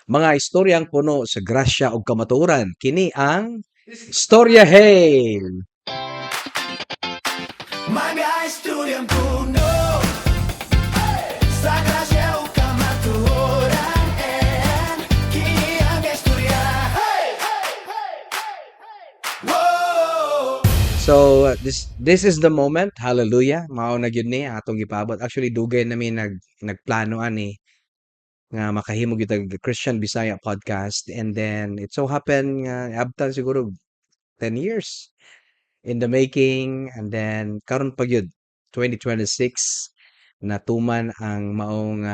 Mga istoryang puno sa grasya ug kamatuoran. Kini ang Storya Hey! Mga istoryang puno sa grasya ug kamatuoran. Kini ang istorya. Hey! Whoa! So this is the moment. Hallelujah. Mao na gyud ni atong gipaabot. Actually, dugay na mi nagplano ani nga makahimo gyud tag Christian Bisaya podcast, and then it so happen nga abtan siguro 10 years in the making, and then karon pa gyud, 2026, natuman ang maong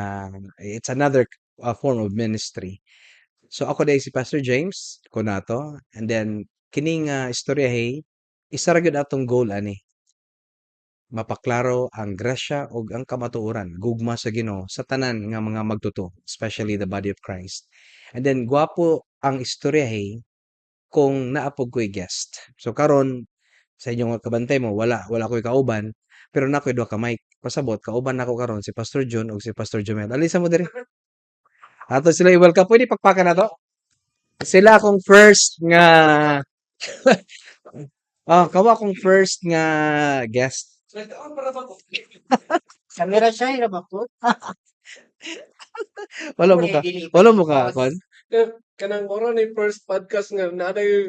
it's another form of ministry. So ako diay si Pastor James Conato, and then kining istorya hey, isa ra gyud atong goal ani: mapaklaro ang grasya ug ang kamatuoran, gugma sa Ginoo sa tanan nga mga magtuo, especially the body of Christ. And then gwapo ang istorya hey kung naa pod ko'y guest. So karon sa inyong kabantay mo, wala ko'y kauban, pero naa ko'y duha ka mic. Pasabot, kauban nako karon si Pastor John ug si Pastor Jomel. Alisa mo diri. Ato sila i-welcome. Pwede pakpakan nato? Sila akong first nga Ah, kamo akong first nga guest. Camera shy ra ba ko? Wala mo ka kon? Kanang mura ni first podcast nga naa nay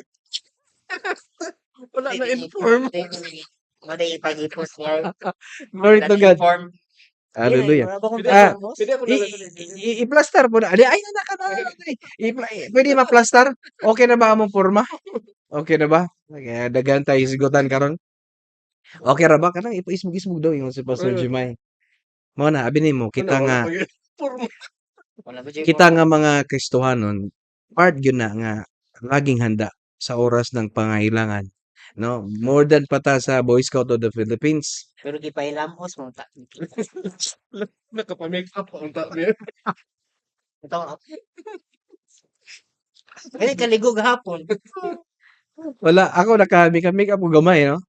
wala na inform. Mo day ipag-ipos niya. Glory to God. Inform. Hallelujah. Pwede Ah, pwede ako na I-plaster mo na. Ay, ay, na, na, na, na, pwede ma-plaster? Okay na ba among porma? Okay na ba? Kaya daghan tayo hisgutan karon. Okay ra ba? Kanang ipaismog-ismog daw ingon si Pastor Jimay. Mao na, abi nimo kita Wala nga pa gyud forma. Wala ba jud kita nga mga Kristohanon, part gyud na nga laging handa sa oras ng pangangailangan, no? More than pa ta sa Boy Scout of the Philippines. Pero gipahilamos mo ta. Nakapa-make up pa unta niya. Ito. Kani kaligo gahapon. Wala, ako naka makeup makeup ko gamay, no?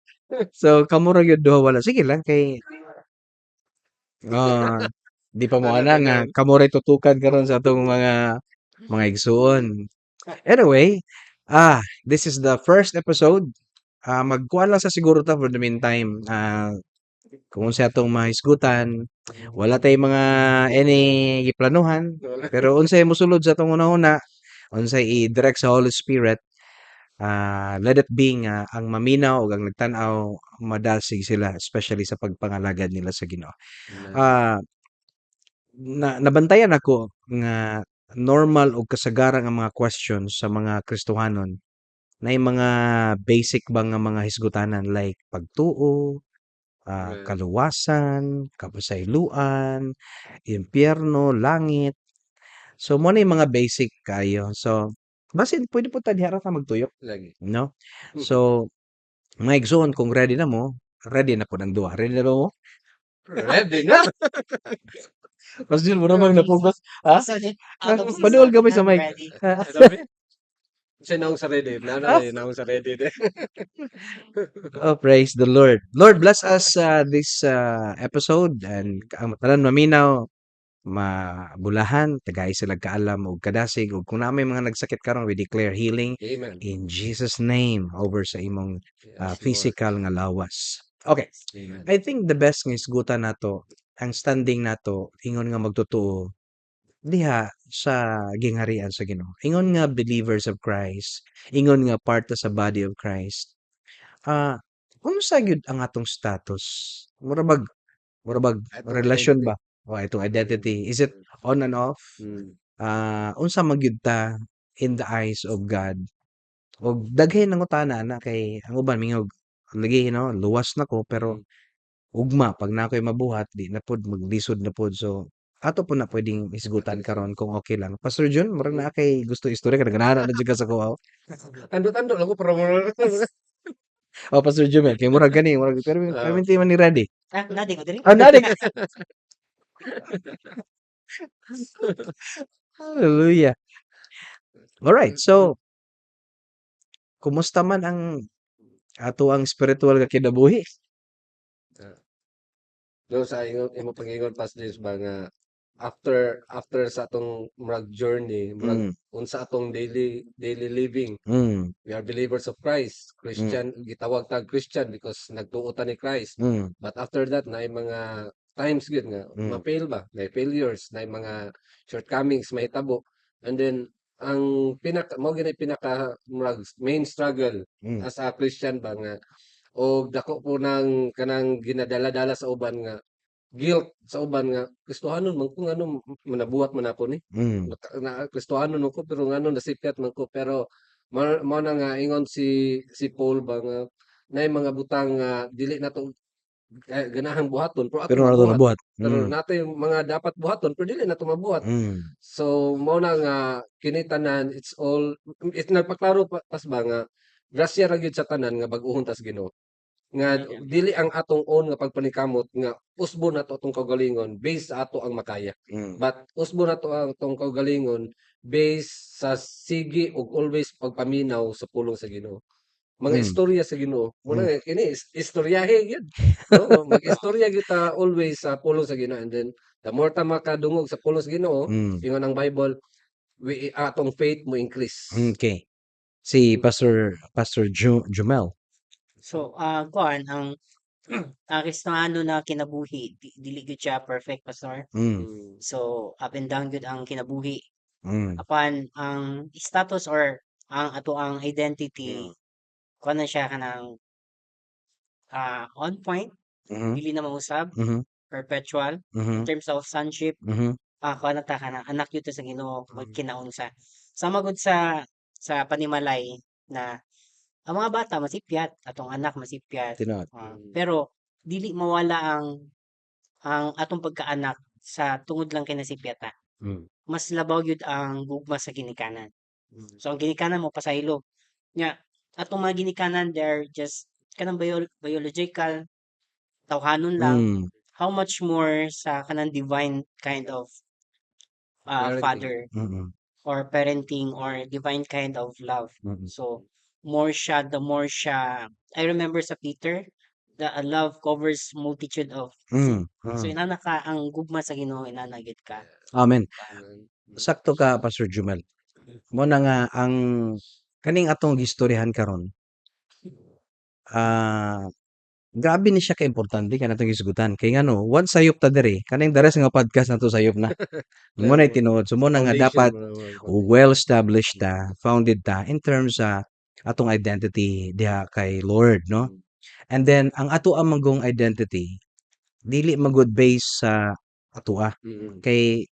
So kamo ra gyud duha wala. Sige lang kay ah, di pa mo ana nga kamo ray tutukan karon sa atong mga igsuon. Anyway, this is the first episode. Magkuan lang sa siguro ta for the meantime. Kung unsa atong mahisgutan, wala tay mga any giplanuhan, Wala. pero unsay mosulod sa atong hunahuna, unsay i-direct sa Holy Spirit, let it be nga ang maminaw ug ang nagtan-aw madasig sila, especially sa pagpangalagad nila sa Ginoo. Na nabantayan nako nga normal ug kasagaran ang mga questions sa mga Kristohanon, naay mga basic ba nga mga hisgutanan like pagtuo, kaluwasan, kapasayloan, impyerno, langit. So mao na yung mga basic kaayo. So basin pwede pud ta diha ra ta magtuyok, Lagi. No? So mga igsoon, kung ready na mo, ready na pud ang duha. Ready na ba mo? Ready na. Pastor, mura mang napugas. Ha? So, out of season, Paduol gamay sa I'm mic. ready. Sabi? Siya naong sa ready. Na na naong sa ready de. Oh, praise the Lord. Lord, bless us this episode and ang tanan maminaw, mabulahan, tagay sila kaalam ug kadasig, ug kung naa may mga nagsakit karon, we declare healing Amen. in Jesus' name over sa imong Yes, Lord. physical nga lawas. Okay. Amen. I think the best nga hisgutan nato ang standing nato ingon nga magtotoo diha sa gingharian sa Ginoo. Ingon nga believers of Christ, ingon nga part ta sa body of Christ. Unsa gyud ang atong status? Mura bag Atong relasyon identity. Ba? O atong identity. Is it on and off? Unsa man gyud ta in the eyes of God? Og daghay nangutana ana kay ang uban mingog lagi, no, luwas na ko, pero ugma pag naa koy mabuhat di na pod, maglisod na pod. So ato po na pwedeng hisgutan karon kung okay lang. Pastor Jun, murag naa kay gusto istorya kay ganahan na jud ka sa kuhaw. Tando-tando lang ko para mo. Oh, Pastor Jumel, kay murag gani, murag pero perminti man ni ready. Ah, nadi ko diri. Ah, nadi ka. Hallelujah. Alright, so kumusta man ang ato ang spiritual nga kinabuhi? No, sa ingon imo pag-ingon, Pas James, ba nga after after sa atong murag journey, murag unsa atong daily daily living. We are believers of Christ. Christian, gitawag tag Christian because nagtuo ta ni Christ. But after that, naay mga times gyud nga ma-fail ba, naay failures, naay mga shortcomings mahitabo. And then ang pinaka mao gyud pinaka murag main struggle as a Christian ba nga og dako po ng kanang ginadala-dala sa uban nga guilt sa uban nga Kristohanon man ko, ngano nabuhat man ako ni na Kristohanon man ko pero ngano nasipyat man ko? Pero mao na nga ingon si si Paul ba nga naay mga butang nga dili nato ganahang buhaton pero Pero atong nato mabuhat. nabuhat. Pero natay mga dapat buhaton pero dili nato mabuhat. So mao na nga kini tanan, it's all it nagpaklaro pa pas ba nga grasya ra gyud sa tanan nga bag-ohon ta sa Ginoo. Nga dili ang atong own nga pagpaningkamot nga usbon nato atong kaugalingon based sa ato ang makaya. But usbon nato ang atong kaugalingon based sa sige ug always pagpaminaw sa pulong sa Ginoo. Mga istorya sa Ginoo. Muna nga kini istoryahe gyud. No, mag-istorya gyud ta always sa pulong sa Ginoo, and then the more ta makadungog sa pulong sa Ginoo, ingon ang Bible, we atong faith mo increase. Okay. Si Pastor Jumel. So, kuan ang Kristiyano na kinabuhi, dili gyud siya perfect, Pastor. So, up and down gyud ang kinabuhi. Apan ang status or ang ato ang identity, kuan na siya kanang on point, dili na mausab, perpetual in terms of sonship. Kuan na ta, kanang anak gyud ta sa Ginoo magkinaunsa. Sama gud sa panimalay na ang mga bata masipyat, atong anak masipyat. Tinuod. Pero dili mawala ang atong pagkaanak sa tungod lang kay nasipyat ta. Mas labaw gyud ang gugma sa ginikanan. So ang ginikanan mo pasaylo. Nya atong mga ginikanan, they're just kanang biological, tawhanon lang. How much more sa kanang divine kind of Parenting. Father or parenting or divine kind of love. So more siya, the more siya, I remember sa Peter, the love covers multitude of sin. So inana ka ang gugma sa Ginoo, inana gyud ka. Amen. Amen. Sakto ka, Pastor Jumel. Mo na nga ang kaning atong gistoryahan karon. Grabe ni siya ka-importante kanang atong gisgutan. Kay ngano, once sayop ta diri, kaning the rest nga podcast nato sayop na. Mo na tinuod. So mo na nga Foundation dapat mo na mga well established ta, founded ta in terms sa atong identity diha kay Lord, no? And then ang ato ang manggong identity dili magud base sa atoa. Kay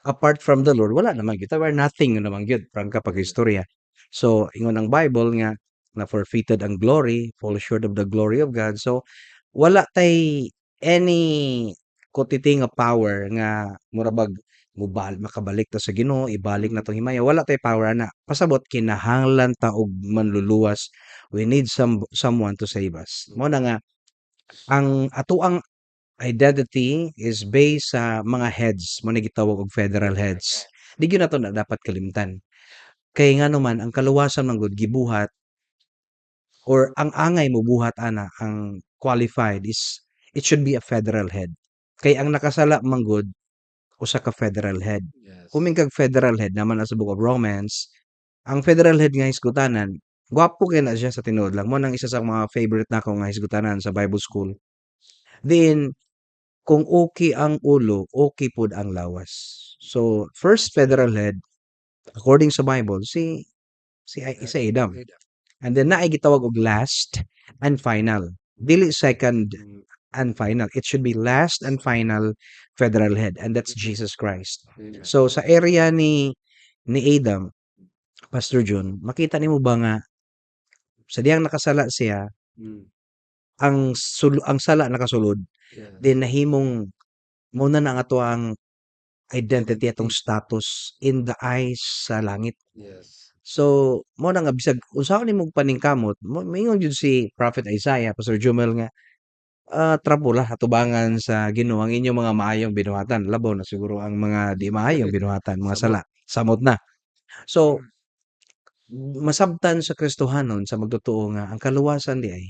apart from the Lord, wala naman gyud ta, we're nothing naman gyud prangka pag istorya. So ingon ang Bible nga na forfeited ang glory, fall short of the glory of God. So wala tay any quantity nga power nga mura bag mobal makabalik ta sa Ginoo, ibalik na tong himaya. Wala tay power ana. Pasabot kinahanglan ta og manluluwas. We need someone to save us. Mao na nga ang atoang identity is based sa mga heads, mo ni gitawag og federal heads. Di gyud nato na dapat kalimtan. Kay ngano man ang kaluwasan man gud gibuhat or ang angay mobuhat ana, ang qualified is it should be a federal head. Kay ang nakasala man gud usa ka federal head. Kung kag federal head naman sa Book of Romans, ang federal head nga hisgutanan, gwapo kay na siya sa tinuod lang. Mo nang isa sa mga favorite nako nga hisgutanan sa Bible school. Then kung okay ang ulo, okay pod ang lawas. So first federal head according sa Bible si Adam. And then naay gitawag og last and final. Dili second and final. It should be last and final federal head, and that's Jesus Christ. Amen. So sa area ni Adam, Pastor Jun, makita nimo ba nga sa diyang nakasala siya, ang sala nakasulod, then nahimong mo na ang ato ang identity, atong status in the eyes sa langit. So mo na nga bisag unsaon nimo paningkamot, mo moingon jud si Prophet Isaiah, Pastor Jumel, nga trapo lah atubangan sa Ginoo ang inyong mga maayong binuhatan, labaw na siguro ang mga di maayong binuhatan, mga Samot. Sala, samot na. So masabtan sa Kristohanon sa magtotoo nga ang kaluwasan di ay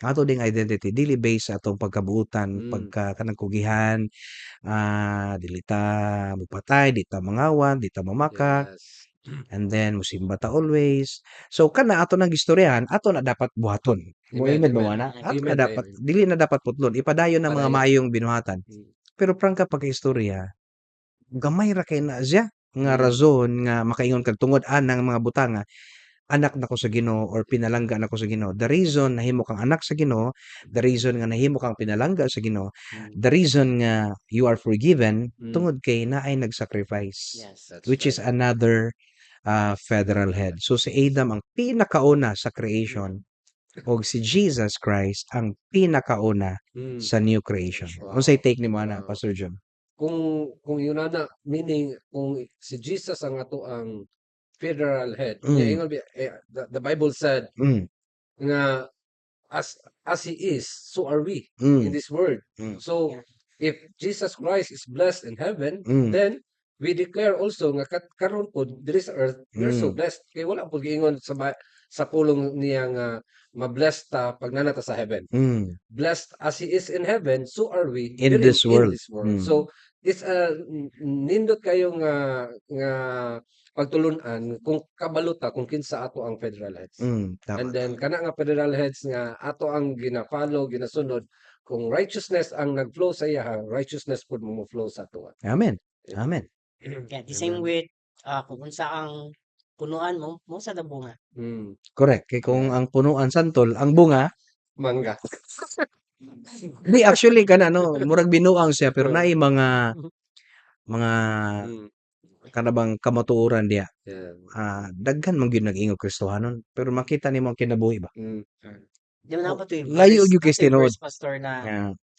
Ang ato ding identity dili based sa atong pagkabuotan, pagka kanang kugihan, dili ta mopatay, di ta mangawat, di ta mamakak, and then mosimba ta always. So kana ato nang gistoryahan, ato na dapat buhaton. Mo Amen, amen ba amen. ana? Ato na Amen dapat kayo. dili na dapat putlon, ipadayon ang mga Padayon. maayong binuhatan. Pero prangka pagkaistorya, gamay ra kay na siya nga rason nga makaingon kag tungod anang mga butanga, anak nako sa Ginoo or pinalangga nako sa Ginoo. The reason nahimo kang anak sa Ginoo, the reason nga nahimo kang pinalangga sa Ginoo, the reason nga you are forgiven tungod kay naay nag-sacrifice, Yes. That's which is right. another federal head. So si Adam ang pinakauna sa creation ug si Jesus Christ ang pinakauna sa new creation. Unsay take nimo ana, Pastor John? Kung yun ana, meaning kung si Jesus ang ato ang federal head, niya ingon eh, the Bible said nga as he is, so are we in this world. So if Jesus Christ is blessed in heaven, then we declare also nga karon pod diri sa earth we're so blessed kay wala pod giingon sa pulong niya nga ma-blessed ta pag naa na ta sa heaven. Blessed as he is in heaven, so are we in diri this in world. this world. So it's a nindot kayo nga pagtulun-an kung kabalo ta kung kinsa ato ang federal heads. Tama. And then kana nga federal heads nga ato ang gina-follow, ginasunod, kung righteousness ang nag-flow sa iya, righteousness pud mo flow sa ato. Amen. Amen. Yeah, the same Amen. with kung unsa ang punuan mo, mao sad ang bunga. Correct. Kay kung ang punuan santol, ang bunga Mangga. Di actually kana no, murag binuang siya pero naay mga kana bang kamatuoran diha. Daghan man gyud nag-ingog Kristohanon pero makita nimo ang kinabuhi ba? Di ba Oh, naa ba to'y layo verse, gyud kay naa to'y tinuod. verse, Pastor, na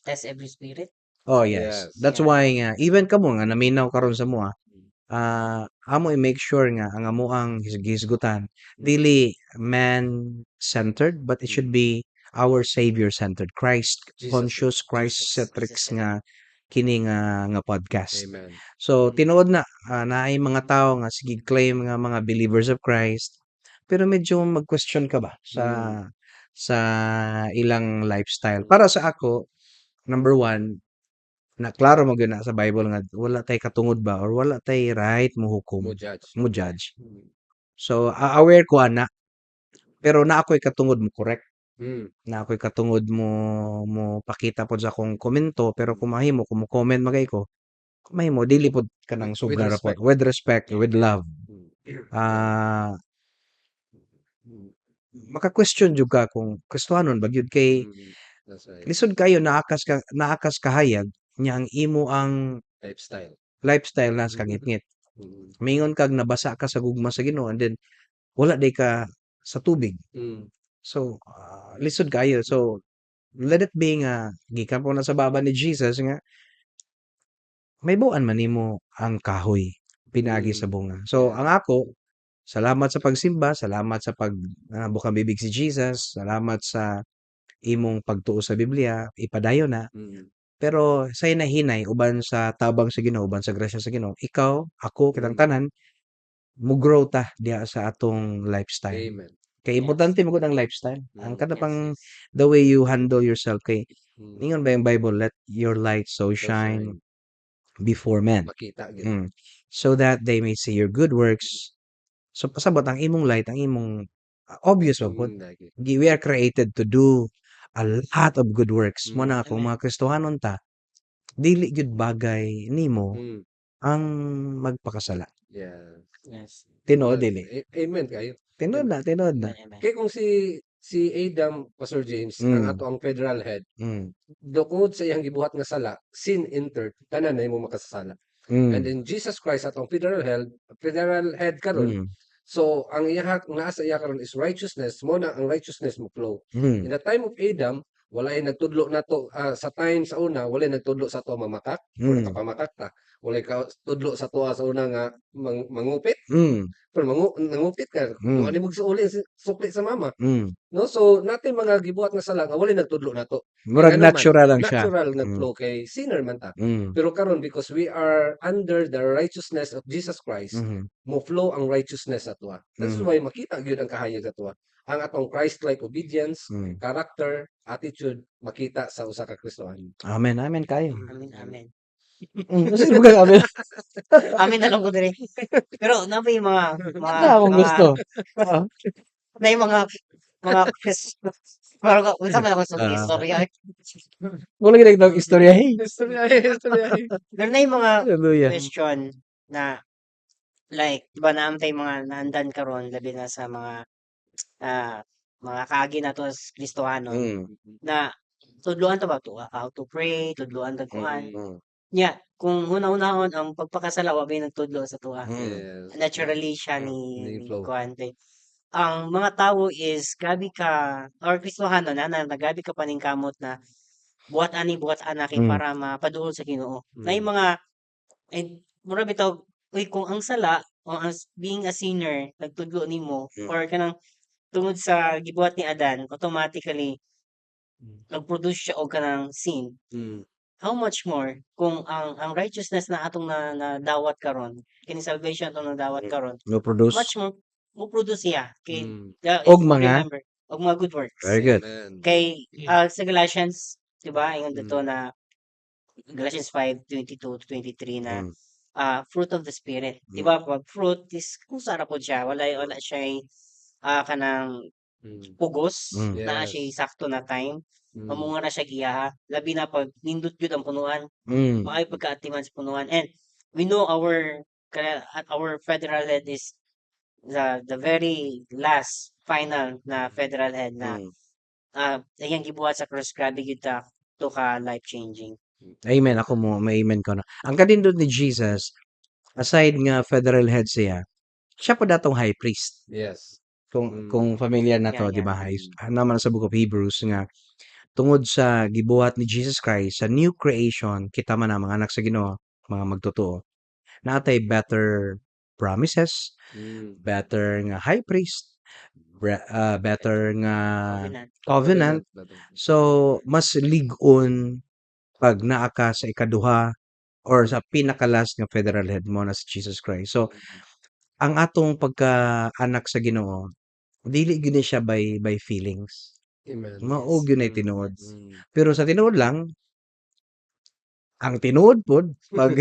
test every spirit? Oh, yes. Yes. That's why nga even kamo nga naminaw karon sa amoa, amo i-make sure nga ang amoang gihisgutan dili man-centered but it should be our Savior-centered, Christ Jesus. conscious, Jesus, Christ-centric Jesus nga kini nga podcast. Amen. So tinuod na naay mga tawo nga sige claim nga mga believers of Christ pero medyo mag-question ka ba sa sa ilang lifestyle. Para sa ako, number one, na klaro man gyud na sa Bible nga wala tay katungod ba or wala tay right mo hukom, Mo judge. Mo judge. So aware ko ana. Pero naa ko'y katungod mo correct. Naa ko'y katungod mo pakita pod sa akong komento pero kung mahimo kung mo-comment man kay ko, kung mahimo dili pod kanang With sobra ra pod. respect. With respect, with love. Maka-question jud ka kung Kristohanon ba gyud kay That's right. lisod kayo naakas kahayag nya ang imo ang Lifestyle. Lifestyle na sa kangitngit. Mingon kag nabasa ka sa gugma sa Ginoo and then wala day ka sa tubig. So lisod kayo. So let it be nga gikan po na sa baba ni Jesus nga mahibaw-an man nimo ang kahoy pinaagi sa bunga. So ang ako, salamat sa pagsimba, salamat sa pag bukang bibig si Jesus, salamat sa imong pagtuo sa Biblia, ipadayon na. Pero sa hinahinay uban sa tabang sa Ginoo, uban sa grasya sa Ginoo, ikaw, ako, kitang tanan mo grow ta diha sa atong lifestyle. Amen. Kay importante man gud ang lifestyle. Ang kada Yes, pang yes. the way you handle yourself kay ningon ba yung Bible, "Let your light so So shine shine. Before men." Makita gyud. So that they may see your good works. So pasabot ang imong light, ang imong obvious man pud. Lagi. We are created to do a lot of good works. Mo na kung Amen. mga Kristohanon ta, dili gyud bagay nimo ang magpakasala. Tinuod dili? Amen kayo. Tinuod na, tinuod na. Amen, amen. Kay kung si Adam, Pastor James, ang ato ang federal head, tungod sa iyang gibuhat nga sala, sin entered, tanan na imo makasasala. And then Jesus Christ atong federal head karon. So ang iya naa sa iya karon is righteousness, mo na ang righteousness mo flow. In the time of Adam, walay nagtudlo nato sa time sa una, walay nagtudlo sa ato mamakak, wala kapamakak ta. Walay ka tudlo sa tuwa sa una nga mangupit. Pero nangupit ka, mm. Ano mo suli sukli sa mama. No, so natin mga gibuhat nga sala nga walay nagtudlo nato. Murag Ngano man, natural lang siya. Natural nag-flow kay sinner man ta. Pero karon because we are under the righteousness of Jesus Christ, mo flow ang righteousness sa tuwa. That's why makita gyud ang kahayag sa tuwa. Ang atong Christ-like obedience, character, attitude makita sa usa ka Kristohanon. Amen, amen kayo. Amen, amen. Kasi mo amen. Amen na lang ko diri. Pero naa ba yung mga Na akong mga gusto. Oo. Na yung mga questions. Parang unsa man ako sa istorya. Wala gyud nagtawag istorya, hey. Istorya, istorya. Pero na yung mga Hallelujah. Question na like, di ba naa tay mga naandan karon, labi na sa mga kaagi nato as Kristohanon na tudloan ta ba to how to pray, tudloan ta kuan. Nya kung huna-hunahon ang pagpakasala, wa may nagtudlo sa atoa. Naturally siya ni Ni flow. Kuan kay ang mga tawo is grabe ka or Kristohanon na grabe ka paningkamot na buhat ani, buhat ana kay para mapaduol sa Ginoo. Na yung mga eh, mura bitaw, uy, kung ang sala o ang being a sinner nagtudlo nimo or kanang tungod sa gibuhat ni Adan, automatically nag-produce siya og kanang sin. How much more kung ang righteousness na atong na nadawat karon, kini salvation atong nadawat karon, No produce. Much more mo produce siya kay Og if you mga remember, og mga good works. Very good. Amen. Kay sa Galatians, 'di ba, ingon dito na Galatians 5:22 to 23 na fruit of the Spirit. 'Di ba pag fruit is kung sara pod siya, wala wala siya kanang pugos, naa siya sakto na time. Mamunga na siya giyaha, labi na pag nindot gyud ang punuan. Maayo pagkaatiman sa punuan, and we know our kana at our federal head is the very last final na federal head na iyang gibuhat sa cross, grabe gyud ta to ka life changing. Amen. Ako mo, may amen ko na. Ang kanindot ni Jesus, aside nga federal head siya, siya pa datong high priest. Kung kung familiar na to, di ba? High, naman sa Book of Hebrews nga tungod sa gibuhat ni Jesus Christ sa new creation, kita man ang mga anak sa Ginoo, mga magtotoo, naatay better promises, better nga high priest, better nga Covenant. Covenant. So, mas lig-on pag naa ka sa ikaduha or sa pinaka-last nga federal head mo na si Jesus Christ. So, ang atong pagka-anak sa Ginoo, dili gyud ni siya by feelings. Amen. Mao gyud nay tinuod. Pero sa tinuod lang, ang tinuod pod pag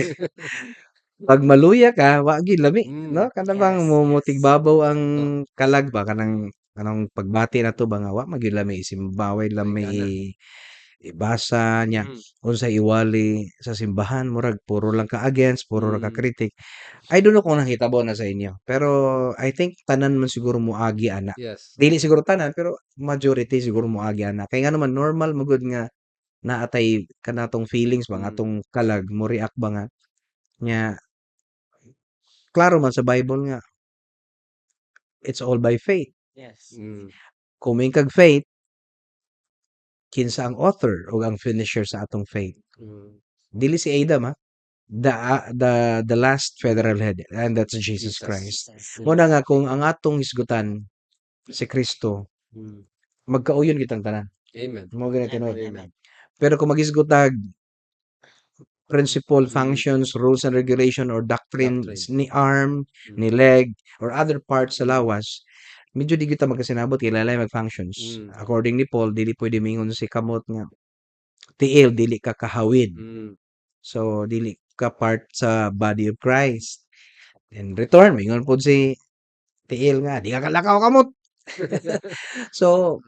pag maluya ka, wa gyud lami, no? Kana bang mo tigbabaw ang kalag ba, kanang kanang pagbati nato ba nga wa man gyud lami isimba, way lami Ay, kana. Ibasa niya, unsay iwali sa simbahan, murag puro lang ka against, puro ra ka critic. I don't know kung nahitabo na sa inyo, pero I think tanan man siguro moagi ana. Dili siguro tanan, pero majority siguro moagi ana. Kay ngano man, normal man gud nga naa tay kanatong feelings ba, nga atong kalag mo react ba nga nya klaro man sa Bible nga it's all by faith. Kung may kag faith, kinsa ang author o ang finisher sa atong faith? Dili si Adam, ha. The last federal head, and that's Jesus Jesus. Christ. Jesus. Mo na nga kung ang atong hisgutan si Kristo, magkauyon kitang tanan. Amen. Mao gyud tinuod. Amen. Amen. Pero kung maghisgutag principle, functions, rules and regulation or doctrines Doctrine. ni arm, ni leg or other parts sa lawas, medyo di kita magkasinabot kay lain mag-functions. According ni Paul, dili pwede mingon si kamot nga tiil, dili ka kahawid. So dili ka part sa body of Christ. In return, mingon pod si tiil nga di ka kalakaw kamot. So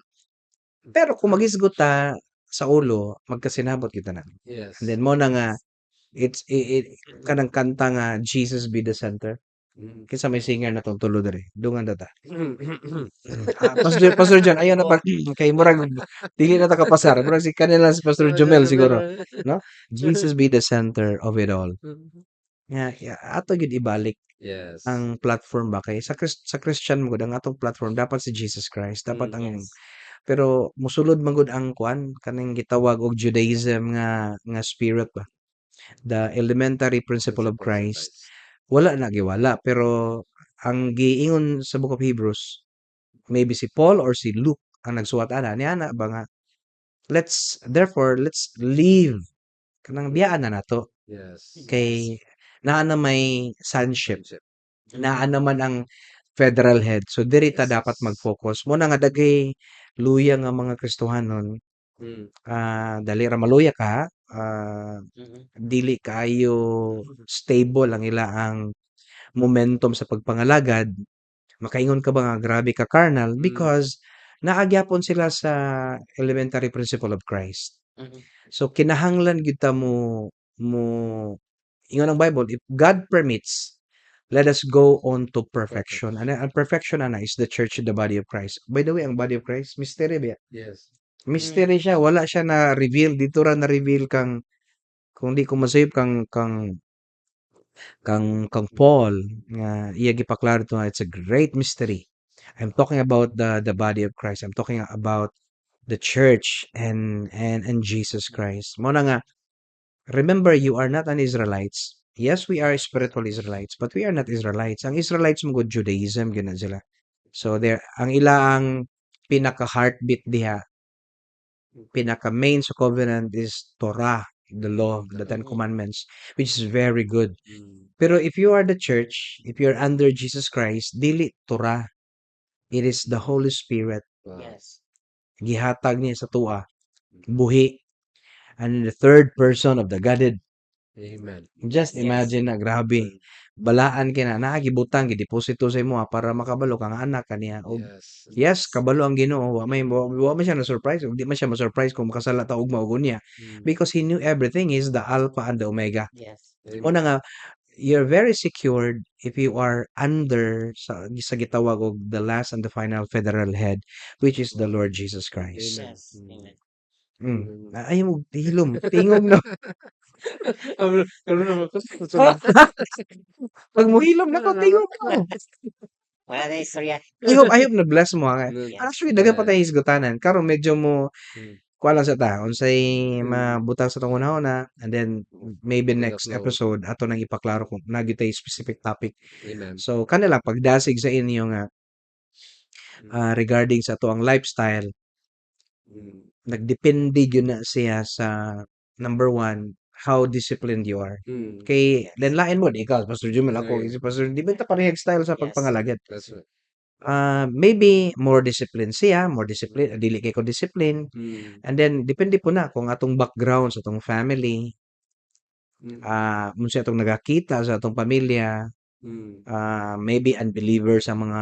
pero kung maghisgot ta sa ulo, magkasinabot kita na. And then mo na nga it's it, kanang kanta nga "Jesus Be the Center." Kinsa may singer na tong tulo diri? Dungan ta ta. Ah, Pastor John, ayaw na pag kay murag dili na ta kapasar. Murag si kanila si Pastor Jomel siguro, no? "Jesus be the center of it all." Nga ya, ato gyud ibalik ang platform ba kay sa Christian man gud ang atong platform dapat si Jesus Christ. Dapat ang pero mosulod man gud ang kuan kaning gitawag og Judaism nga nga spirit ba. The elementary principle of Principles of Christ. Christ. Wala na giwala, pero ang giingon sa Book of Hebrews, maybe si Paul or si Luke ang nagsuwat ana niana ba nga let's therefore let's leave kanang biyaan na nato kay naa na may sonship, Sonship. Naa naman ang federal head, so diri ta dapat mag-focus. Mo na nga daghay luya nga mga Kristohanon. Dali ra maluya ka, dili kaayo stable ang ilaang momentum sa pagpangalagad, makaingon ka ba nga grabe ka carnal because naa gyapon sila sa elementary principle of Christ. So kinahanglan gyud ta mo ingon ang Bible, if God permits, let us go on to perfection. And ang perfection ana is the church, the body of Christ. By the way, ang body of Christ, mystery ba? Yes. Mystery siya, wala siya na-reveal dito ra na-reveal kang, kung di ko masayop, kang Paul nga iya gipaklaro to nga it's a great mystery. I'm talking about the body of Christ. I'm talking about the church and Jesus Christ. Mao na nga remember, you are not an Israelites. Yes, we are spiritual Israelites, but we are not Israelites. Ang Israelites mo gud Judaism gyud na sila. So there ang ilaang pinaka heartbeat diha, pinaka main sa covenant is Torah, the law, the Ten Commandments, which is very good. Pero if you are the church, if you're under Jesus Christ, dili Torah. It is the Holy Spirit. Gihatag niya sa atoa. Buhi. And the third person of the Godhead. Amen. Just imagine na grabe. Balaan kay na naa gibutang gideposito sa imo para makabalo ka nga anak kaniya. Og yes, kabalo ang Ginoo, wa man siya na surprise, ug di man siya ma-surprise kung makasala ta ugma ug unya because he knew everything. He is the Alpha and the Omega. Amen. Mao na nga you're very secured if you are under sa gitawag og the last and the final federal head, which is the Lord Jesus Christ. Amen. Amen. Ayaw mo hilom, tingog no. Karon naman ko susunod. Pag mohilom nako, tingog ko. Wala na istorya. I hope na bless mo ha. Actually, daghan pa Yeah. tay hisgutanan. Karon medyo mo kuha lang sa ta unsay mabutang sa atong hunahuna and then maybe With the next flow. Episode ato nang ipaklaro kung naa gyud tay specific topic. Amen. So kanila pagdasig sa inyo nga regarding sa atoang lifestyle, nagdepende gyud na siya sa number one, how disciplined you are. Kay lain mo, ikaw Pastor Jumel, ako si Pastor, di ba ta parehag style sa pagpangalagad? That's right. Maybe more discipline siya, more discipline, dili kay ko discipline. And then depende po na kung atong background sa atong family, unsa atong nagakita sa atong pamilya, maybe unbelievers ang mga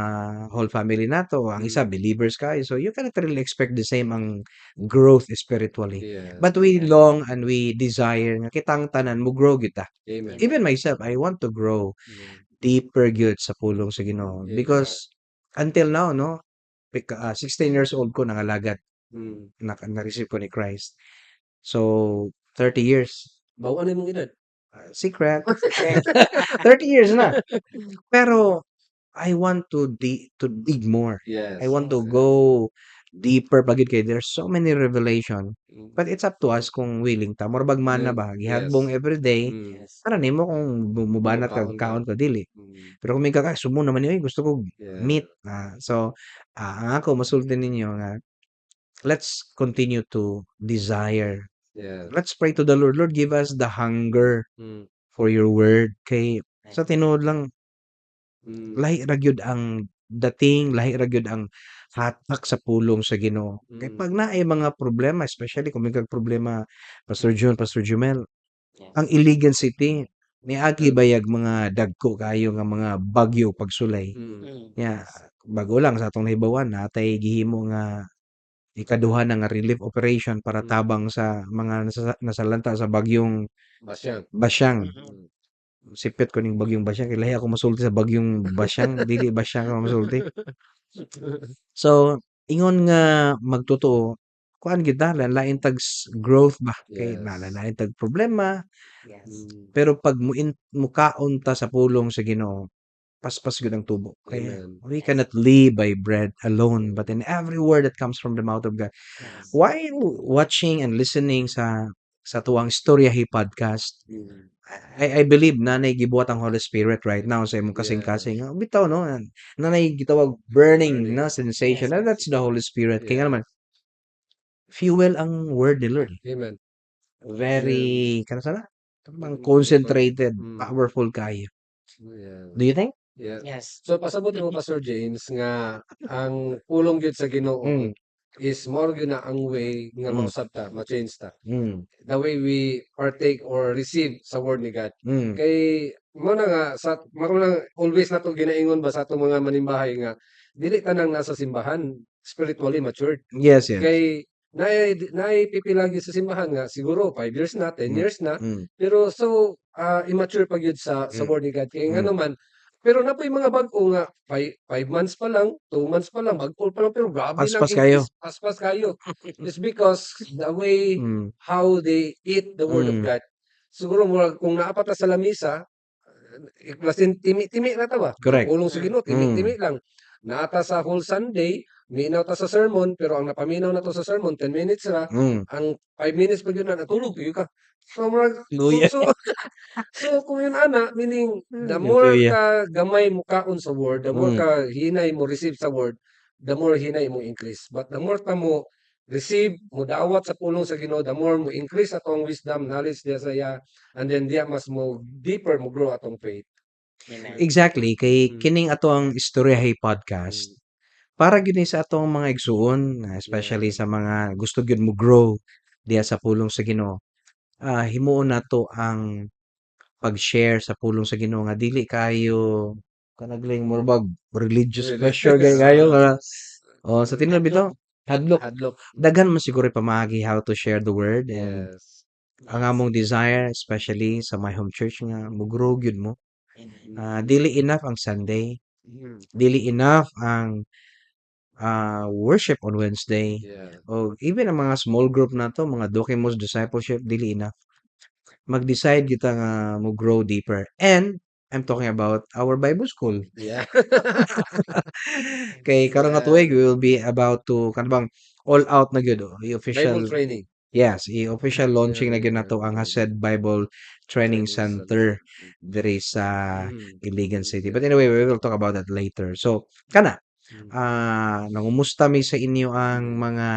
whole family nato, ang isa believers kaayo. So you cannot really expect the same ang growth spiritually. But we long and we desire nga kitang tanan mo grow gyud ta. Amen. Even myself, I want to grow deeper gyud sa pulong sa Ginoo because until now, no, 16 years old ko nangalagad. Na-receive ko ni Christ. So 30 years. Baw-an na imong edad. Secret. 30 years na. Pero I want to dig more. I want to go deeper pa gyud kay there's so many revelation. But it's up to us kung willing ta. Mura bag mana ba, gihagbong everyday. Para nimo kung mubanat ka, Mukaon ka. Kaon ka dili. Pero kung may ka sumo naman ni, gusto ko meat. So ang ako masulti ninyo nga let's continue to desire. Let's pray to the Lord. Lord, give us the hunger for your word. Kay sa tinuod lang, lahi ra gyud ang dating, lahi ra gyud ang hatak sa pulong sa Ginoo. Kay pag naay mga problema, especially kung may kag problema, Pastor June, Pastor Jumel, ang Iligan City niagi bayag mga dagko kaayo nga mga bagyo pagsulay. Nya bago lang sa atong nahibaw-an natay gihimo nga ikaduha na nga relief operation para tabang sa mga nasalanta sa bagyong Basyang. Basyang. Sipit ko ning bagyong Basyang kay lahi ako masulti sa bagyong Basyang, dili Basyang ako masulti. So, ingon nga magtotoo, kuan gyud ta, lain tag growth ba kay lain tag problema. Pero pag mukaon ta sa pulong sa Ginoo, paspas gyud ang tubo. Kaya Amen. we cannot live by bread alone, but in every word that comes from the mouth of God. While watching and listening sa tuwang Storyahi podcast, I believe nanay gibuhat ang Holy Spirit right now sa imong kasing-kasing. Bitaw no, nanay gitawag burning, Burning. No sensation. And that's the Holy Spirit. Kaya nga naman fuel ang word ni Lord. Amen. Very kana sana? Bang concentrated, powerful kaayo. Do you think? Yeah. Yes. So pasabot nimo, Pastor James, nga ang pulong gyud sa Ginoo Is more gyud na ang way nga mausab ta, ma-change ta. The way we partake or receive sa word ni God. Kay mao na nga sa mao na always nato ginaingon ba sa atong mga manimbahay nga dili tanang nasa simbahan spiritually matured. Kay naay naay pipila gyud sa simbahan nga siguro 5 years na, 10 years na, pero so immature pa gyud sa word ni God. Kay ngano man, pero naa poy mga bag-o nga 5 months pa lang, 2 months pa lang, bag-o pa lang pero grabe nang Paspas kayo. Increase, paspas kayo. It's because the way how they eat the word of God. Siguro murag kung naa pa ta sa lamisa, basin timi-timi ra ta ba? Pulong sa Ginoo, timi-timi lang. Naa ta sa whole Sunday, minaw ta sa sermon, pero ang napaminaw nato sa sermon 10 minutes ra, ang 5 minutes pa gyud na natulog gyud ka. So murag Luya. So kung yun ana, meaning the more Luya. ka gamay mokaon sa word, the more ka hinay mo receive sa word, the more hinay mo increase. But the more ta mo receive, mo dawat sa pulong sa Ginoo, the more mo increase atong wisdom, knowledge diya sa iya, and then diya mas mo deeper mo grow atong faith. Amen. Exactly, kay kining ato ang Istoryahay Podcast. Para gyud ni sa atong mga igsuon, especially sa mga gusto gyud mo grow diha sa pulong sa Ginoo. Himuon nato ang pag-share sa pulong sa Ginoo nga dili kaayo kanagling murag religious Really? pressure kay kayo nga, oh, sa tinuod bitaw hadlok. Hadlok. Daghan man siguro pamaagi how to share the word and ang among desire, especially sa my home church, nga mo grow gyud mo. Amen. Dili enough ang Sunday. Dili enough ang worship on Wednesday. O even ang mga small group nato, mga Dokimos discipleship, dili enough. Mag-decide kita nga mo grow deeper. And I'm talking about our Bible school. Kay karon nga tuig we will be about to kanang all out na gyud, oh, i-official Bible training. Yes, i-official launching na gyud nato ang Hased Bible Training Training Center Center. Diri sa Iligan City. But anyway, we will talk about that later. So, kana nangumusta mi sa inyo ang mga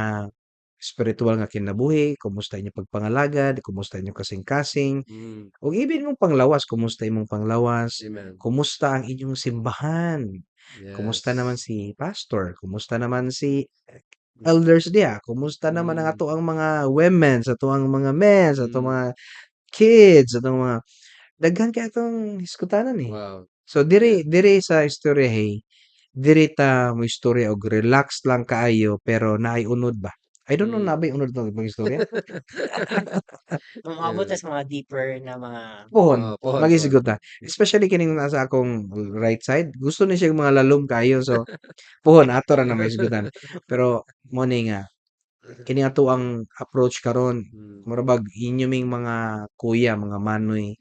spiritual nga kinabuhi, kumusta inyong pagpangalagad, kumusta inyong kasing-kasing, ug even imong panglawas, kumusta imong panglawas, Amen. Kumusta ang inyong simbahan, kumusta naman si pastor, kumusta naman si elders diha, kumusta naman ang atoang mga women, sa atoang mga men, sa atong mga kids, sa atong mga daghan kay atong hiskutanan eh. So diri diri sa Istorya Hey, diri ta mo istorya og relax lang kaayo pero naay unod ba. I don't know naa bay unod nga mga istorya? Umaabot ta sa mga deeper na mga Pohon, Oo, pohon, pohon. Maghisgot ta. Especially kining nasa akong right side, gusto ni siya mga lalom kaayo, so pohon ato ra na mahisgutan. Pero mo ni nga kini ato ang approach karon, mura bag inyo ming mga kuya, mga manoy.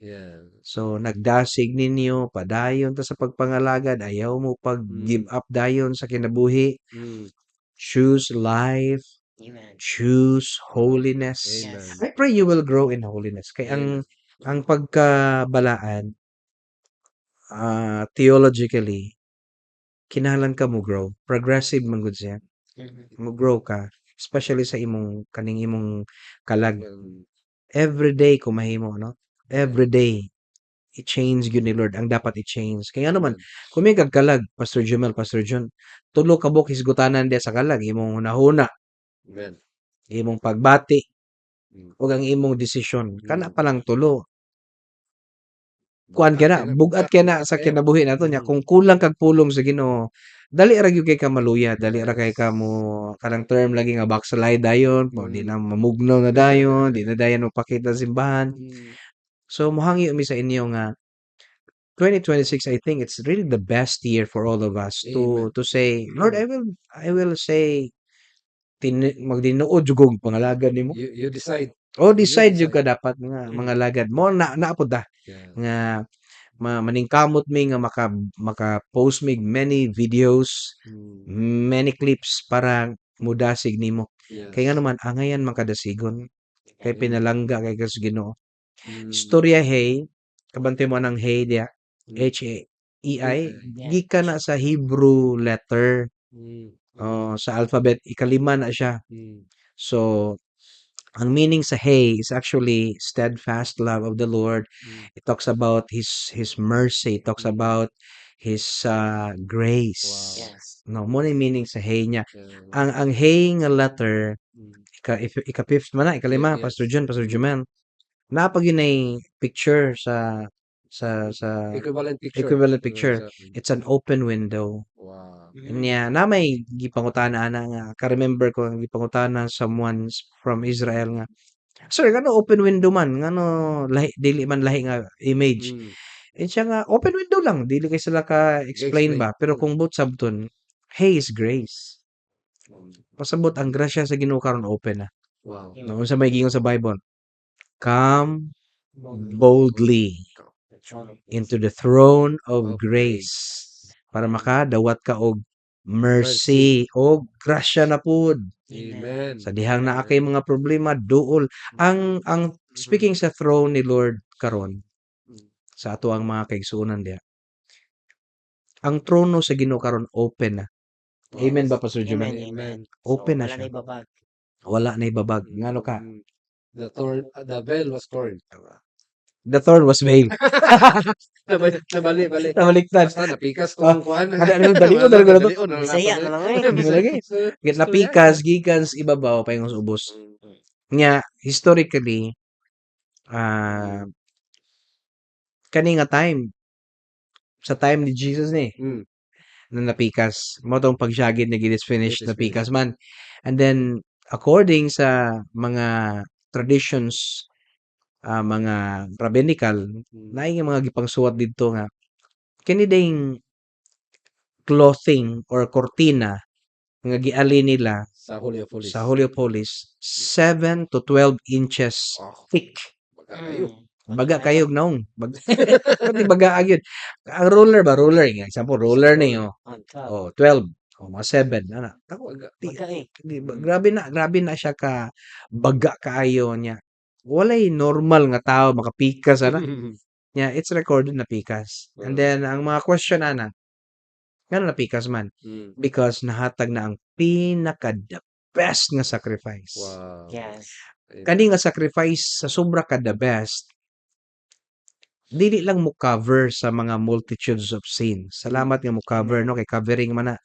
So nagdasig ninyo, padayon ta sa pagpangalagad, ayaw mo pag give up dayon sa kinabuhi. Choose life, Amen. choose holiness. Amen. I pray you will grow in holiness. Kay ang Amen. ang pagkabalaan, theologically, kinahanglan ka mo grow. Progressive man gud siya. Mo grow ka, especially sa imong kaning imong kalag. Every day kung mahimo, no? Every day i-change gyud ni Lord ang dapat i-change. Kaya ano man, kung may kag kalag, Pastor Jumel, Pastor John, tulo ka buok hisgutanan diha sa kalag, imong hunahuna, Amen. Imong pagbati, ug ang imong desisyon. Kana pa lang tulo. Kuan ka na, bug-at ka na Bugat sa kayo. Kinabuhi nato nya. Kung kulang kag pulong sa Ginoo, dali ra gyud kay ka maluya, dali ra kay ka mo kanang term lagi nga backslide dayon, o di na mamugnaw na dayon, di na dayon mopakita sa simbahan. So mohangyo mi sa inyo nga 2026, I think it's really the best year for all of us to Amen. to say, "Lord, I will say magtinuod jud kog pangalagad nimo." You decide. Oh, You decide jud decide. ka dapat nga mangalagad mo na naa pud ta nga maningkamot mi nga maka-post mig many videos, many clips para mudasig nimo. Kay ngano man angayan man kadasigon kay pinalangga kay ka sa Ginoo. Istorya Hey, kabantay mo anang hey diha, HEI, gikan na sa Hebrew letter. Oh, sa alphabet ikalima na siya. So ang meaning sa hey is actually steadfast love of the Lord. It talks about his mercy, it talks about his grace. No, mao na yung meaning sa hey niya. Ang hey nga letter, ika fifth man na, ikalima, Pastor John, Pastor Juman. Naa pa gyud nay picture sa Equivalent picture. Equivalent picture. It's an open window. Nya na may gipangutana ana nga ka-remember ko ang gipangutana someone from Israel nga, "Sir, ngano open window man? Ngano lahi, dili man lahi nga image?" Eh, siya nga open window lang, dili kay sila ka-explain Explain. Ba. Pero kung buot sabton, hey is grace. Pasabot ang grasya sa Ginoo karon open na. No, unsa may giingon sa Bible? "Come boldly The throne of grace. Into the throne of Of grace" para makadawat ka og mercy og grasya na pud. Amen. Sa dihang naa kay mga problema, duol. Ang speaking sa throne ni Lord karon sa ato ang mga kaigsuonan diha. Ang trono sa Ginoo karon open na. Amen ba, Pastor Juman? Amen. Amen. Open So, na wala siya. Na ibabag. Wala na ibabag. Ngano ka? The veil was torn. The thorn was veiled. Nabali, bali. Nabaliktad. Basta napikas ko ang kuan. Kada ano, dali ko, dali ko na to. Bisaya na lang eh. Lagi. Git napikas gikan sa ibabaw paingon sa ubos. Nya historically, kani nga time, sa time ni Jesus ni na napikas mao tong pagsyagid nga "It is finished." "It is." Napikas man, and then according sa mga traditions, mga rabbinical, naay nga mga gipangsuwat didto nga kini ding clothing or kortina nga giali nila sa Holy of Holies. Sa Holy of Holies, 7 to 12 inches thick. Baga kayo. Baga kayog naong. Pati baga gyud. Ang ruler ba, ruler nga example, ruler ni oh. On top. Oh, 12. Oh, mga 7 ana. Tako Baga. di, Baga eh. di ba, grabe na siya ka baga kaayo niya. Walay normal nga tao makapikas ana. Nya it's recorded na pikas. And then ang mga question ana, ngano napikas man? Because nahatag na ang pinaka the best nga sacrifice. Kani nga sacrifice sa sobra ka the best, dili lang mo cover sa mga multitudes of sins. Salamat nga mo cover, no, kay covering man na.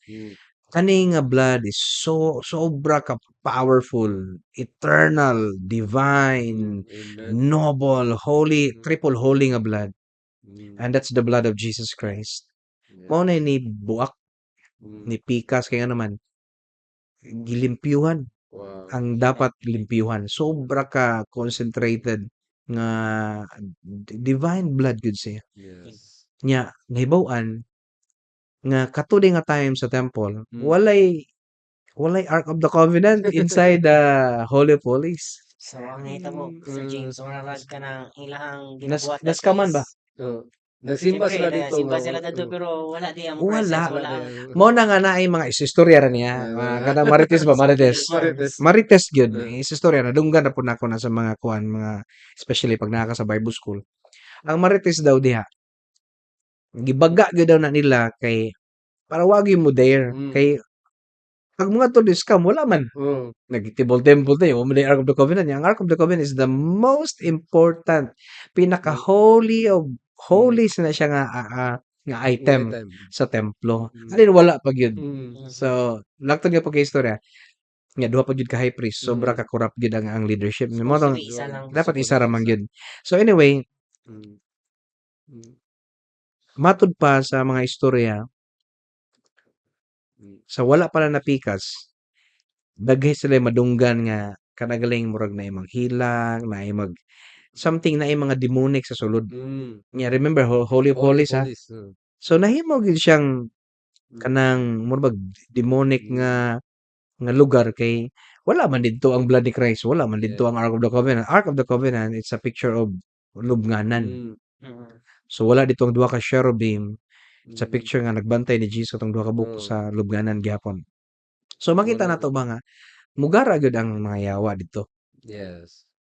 Kani nga blood is so sobra ka powerful, eternal, divine, Amen. Noble, holy, triple holy nga blood. And that's the blood of Jesus Christ. Mao na ni buak, ni pikas kay nga naman gilimpyuhan ang dapat limpyuhan. Sobra ka concentrated nga divine blood gud siya. Nya nahibaw-an nga kato nga time sa temple, walay Ark of the Covenant inside the Holy of Holies. So ang nahitabo, Sir James, mura rag kanang ilahang ginabuhat Naskaman ba? Oh. Nagsimba Siyempre, sila dito. nagsimba Nga sila dito pero wala di ang Wala. presence, wala ang Mao na nga naay mga istorya ra niya. Mga kanang Marites ba, Marites. Marites. Marites gyud. Istorya na dunggan na pud nako na sa mga kuan, mga especially pag naa ka sa Bible school. Ang Marites daw diha, gibaga gyud daw na nila kay para wa gyud mo dare kay pag mga to scam wala man. Nagtibol-temple tayo, mo Ark of the Covenant. Ang Ark of the Covenant is the most important, pinaka holy of holies na siya nga nga item Item. Sa templo. Alin wala pa gyud. So, laktod nga pagka-istorya. Nga duha pa gyud ka high priest, sobra ka corrupt gyud ang leadership. Mo Supposed to tong be isa lang. Dapat isa ra man gyud. So anyway, matud pa sa mga istorya sa wala pa na napikas, daghay sila madunggan nga kanagaling murag naay manghilang, naay mag something, naay mga demonic sa sulod. Nya remember Holy of Holy Holies ha. Holies. So nahimo gyud siyang kanang murag demonic nga nga lugar kay wala man didto ang blood ni Christ, wala man didto ang Ark of the Covenant. Ark of the Covenant, it's a picture of lubnganan. So wala dito ang duha ka cherubim sa picture nga nagbantay ni Jesus atong duha ka buok sa lubnganan gihapon. So makita Wala nato ba nga mugara gyud ang mga yawa didto.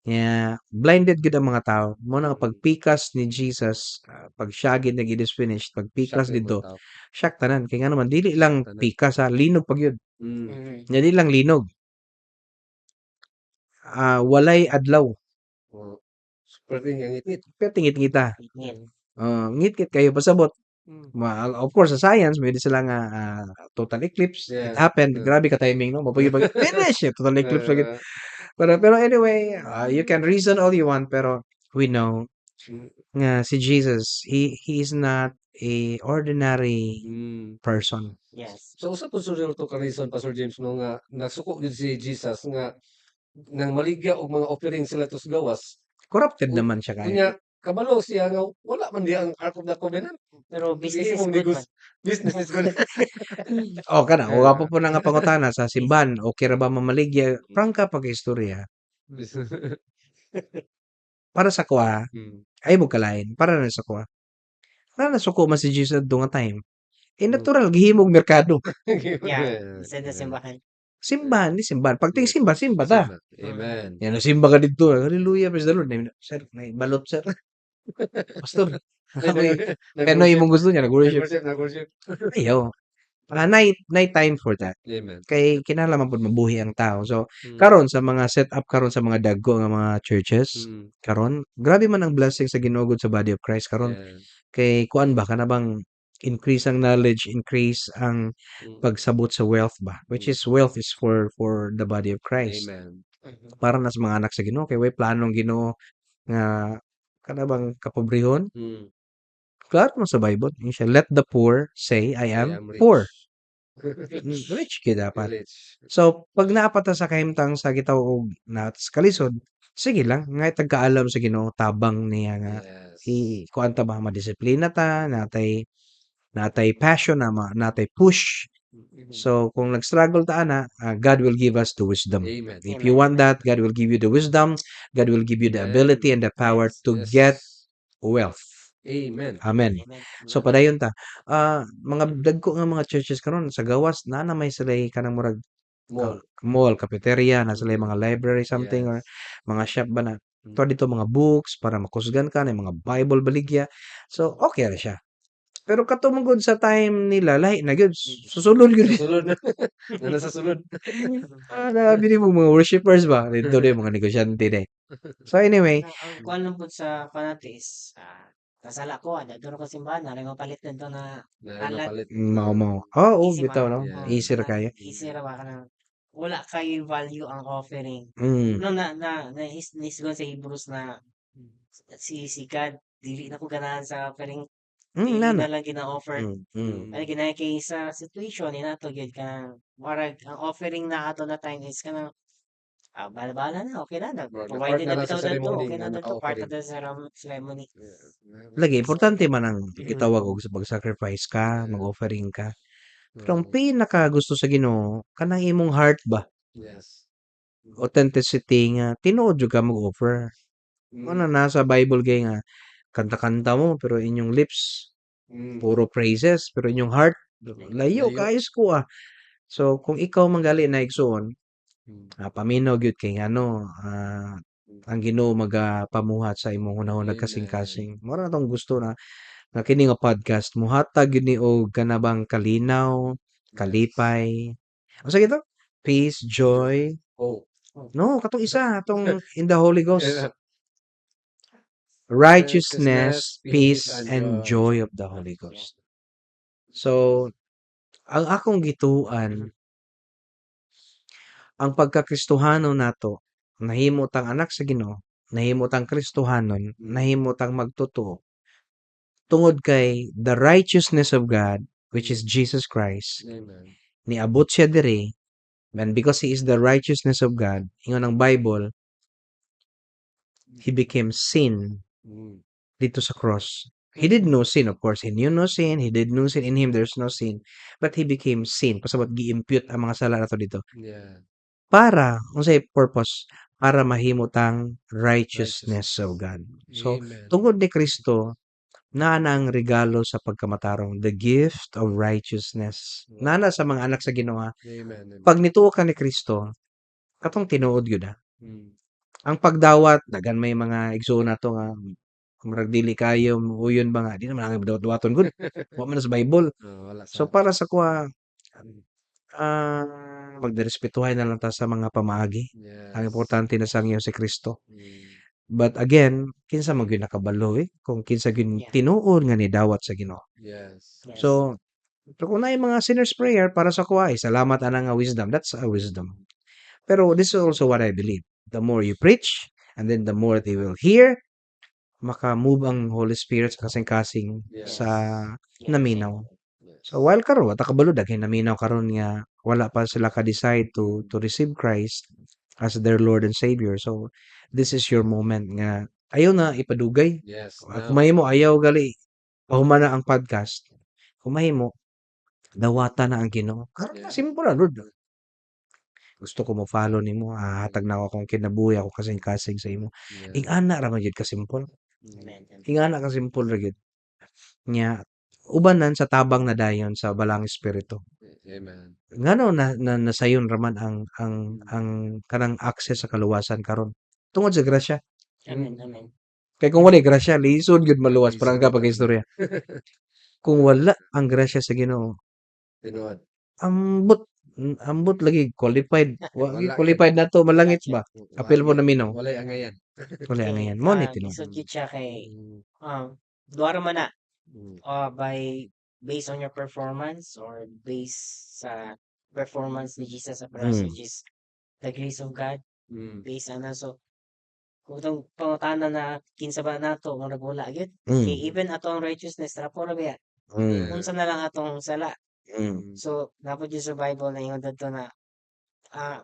Nya blinded gyud ang mga tao. Mao na nga pagpikas ni Jesus, pagsyagid nag "It is finished," pagpikas Shock yung mga didto, tao. shock tanan kay ngano man dili lang Tanan. Pikas ha, linog pa gyud. Nya dili lang linog. Walay adlaw. Oh. Perting ang ngitngit. Perting ngitngita. Ngitngit. Oh, ngitngit kayo pasabot. Of course, sa science, pwede sila nga total eclipse. It happened. Grabe ka timing, no? Mapag finish eh, total eclipse lagi. Pero anyway, you can reason all you want, pero we know nga si Jesus, he is not a ordinary person. So usa pud siguro to ka reason, Pastor James, no, nga nasuko gyud si Jesus nga nang maligya og mga offering sila tos gawas. Corrupted naman siya kaya. Unya kabalo siya nga wala man diha ang Ark of the Covenant. Pero business is good man. Business is good. Oh, kana, wa pa po na nga pangutana sa simbahan, okay ra ba mamaligya? Prangka pag-istorya. Para sa kuha, ay mo kalain, para na sa kuha. Para nasuko man si Jesus adto nga time. Eh, natural gihimog merkado. Yeah, instead na simbahan. Simbahan ni simbahan. Pag ting simba, simba ta. Amen. Yan, simba ka dito. Hallelujah, praise the Lord. Sir, may balot, sir. Pastor, may imong gusto niya, nag-worship. Nag-worship, nag-worship. Ayaw. Night time for that. Amen. Kay kinahanglan man pud mabuhi ang tao. So, karon sa mga setup karon sa mga dagko nga mga churches, karon grabe man ang blessing sa Ginoo sa body of Christ karon. Kay kuan ba kana bang increase ang knowledge, increase ang pagsabot sa wealth ba, which is wealth is for the body of Christ. Amen. Para na sa mga anak sa Ginoo kay way planong Ginoo nga kana bang kapobrehon. Klaro man sa Bible, siya, "Let the poor say, I am I am rich." poor." Rich gyud dapat. Rich. So, pag naa pa ta sa kahimtang sa gitawag og naa sa kalisod, sige lang, ngay tagkaalam sa Ginoo, tabang niya nga i kuan ta ba, madisiplina ta, natay passion, na natay push. So, kung nag-struggle ta ana, God will give us the wisdom. Amen. If you want that, God will give you the wisdom, God will give you the Amen. ability and the power to get wealth. Amen. Amen. Amen. So padayon ta. Mga dagko nga mga churches karon sa gawas naa na may sila'y kanang murag mall, mall, cafeteria, na sila mga library something or mga shop ba na. To dito mga books para makusgan ka, na mga Bible baligya. So okay ra siya. Pero kato man gud sa time nila lahi na gyud, susulod gyud. Sa sulod na. Na nasa sulod. Grabe ni mo mga worshipers ba dito din mga negosyante day. So anyway, Ang kuan lang pud sa kuan nato is kasala ko adto ko simbahan na mapalit ngadto na Na alat. mapalit. Mao mao. Oo, Easy ba? bitaw no. Easy ra kayo. Easy ra ba kanang wala kay value ang offering. No na na na is nisgon sa Hebrews na si God dili na ko ganahan sa offering. Dili nana. na lang gina-offer. Ay ginay kay sa situation ni nato gyud kanang murag ang offering na ato na time is kanang bala-bala na, okay na, Murag nag-provided na-part na na lang bitaw sa dadto, ceremony okay nga na dadto, part naka-offering. na sa ceremony. Lagi importante man ang gitawag og sa pag-sacrifice ka, mag-offering ka. Pero ang pinaka gusto sa Ginoo kanang imong heart ba. Authenticity nga tinuod jud ka mag-offer. Mao na nasa Bible kay nga kanta-kanta mo pero inyong lips puro praises pero inyong heart layo Layo. kaayo sa kuha. So kung ikaw man gali na igsuon, paminaw gyud kay ngano ang Ginoo magapamuhat sa imong hunahuna Amen. kasing-kasing. Mao ra tong gusto na nga kini nga podcast mohatag gyud ni og kana bang kalinaw, kalipay. Unsa gito? Peace, joy. Hope. No, katong isa, atong in the Holy Ghost. Righteousness, peace, peace, and and joy of the Holy Ghost. So, ang akong gituan, ang pagkakristohano nato, nahimo tang anak sa Ginoo, nahimo tang Kristohanon, nahimo tang magtotoo. Tungod kay the righteousness of God, which is Jesus Christ, Amen. niabot siya diri, and because He is the righteousness of God, ingon ang Bible, He became sin dito sa cross. He did no sin, of course. He knew no sin. He did no sin. In Him, there's no sin. But He became sin. Pasabot, gi-impute ang mga sala nato dito. Para, unsay purpose? Para mahimo tang righteousness of God. So, Amen. tungod ni Kristo, naa na ang regalo sa pagkamatarong, the gift of righteousness. Naa na sa mga anak sa Ginoo. Amen. Amen. Pag nituo ka ni Kristo, katong tinuod gyud ah. Ang pagdawat, daghan may mga igsuon nato nga murag dili kayo uyon ba nga di naman ang dawat-dawaton gud. Wa man na sa Bible. Oh, wala sa So para sa kuha, magrespetuhay na lang ta sa mga pamaagi. Ang importante na sa ngayon si Kristo. But again, kinsa man gyud nakabalo eh, kung kinsa gyud tinuod nga nidawat sa Ginoo. So, kung naay mga sinner's prayer para sa kuha, eh, salamat ana nga wisdom. That's a wisdom. Pero this is also what I believe. The more you preach, and then the more they will hear, maka-move ang Holy Spirit sa kasing-kasing sa naminaw. So while karon wa ta kabalo, daghan naminaw karon nga wala pa sila ka-decide to receive Christ as their Lord and Savior. So this is your moment nga ayaw na ipadugay. Kung Now. mahimo ayaw gali pahuman na ang podcast. Kung mahimo dawata na ang Ginoo. Karon simple ra, "Lord. Gusto ko mo-follow nimo, hatag nako akong kinabuhi, akong kasing-kasing sa imo." Ing-ana ra man gyud ka-simple. Amen. Amen. Ing-ana ka-simple ra gyud. Nya ubanan sa tabang na dayon sa Balaang Espiritu. Amen. Ngano na nasayon ra man ang kanang access sa kaluwasan karon? Tungod sa grasya. Amen. Amen. Kay kung walay grasya, lisod gyud maluwas, Lisod parang ka gyud. pag-istorya. Kung wala ang grasya sa Ginoo, Tinuod. Ambot ambot lagi qualified. Wa Wala gyud gyud. Qualified nato malangit ba? Wa Apil po gyud. naminaw. Walay angayan. Walay Kay angayan. Mao ni tinuod. Lisod gyud siya kay duha ra man na by based on your performance or based sa performance ni Jesus sa cross, which is the grace of God, based ana. So kung itong pangutana na kinsa ba nato, murag wala gyud kay even ato ang righteousness, trapo ra baya, unsa na lang atong sala. So naa pod gyud sa Bible na ingon didto na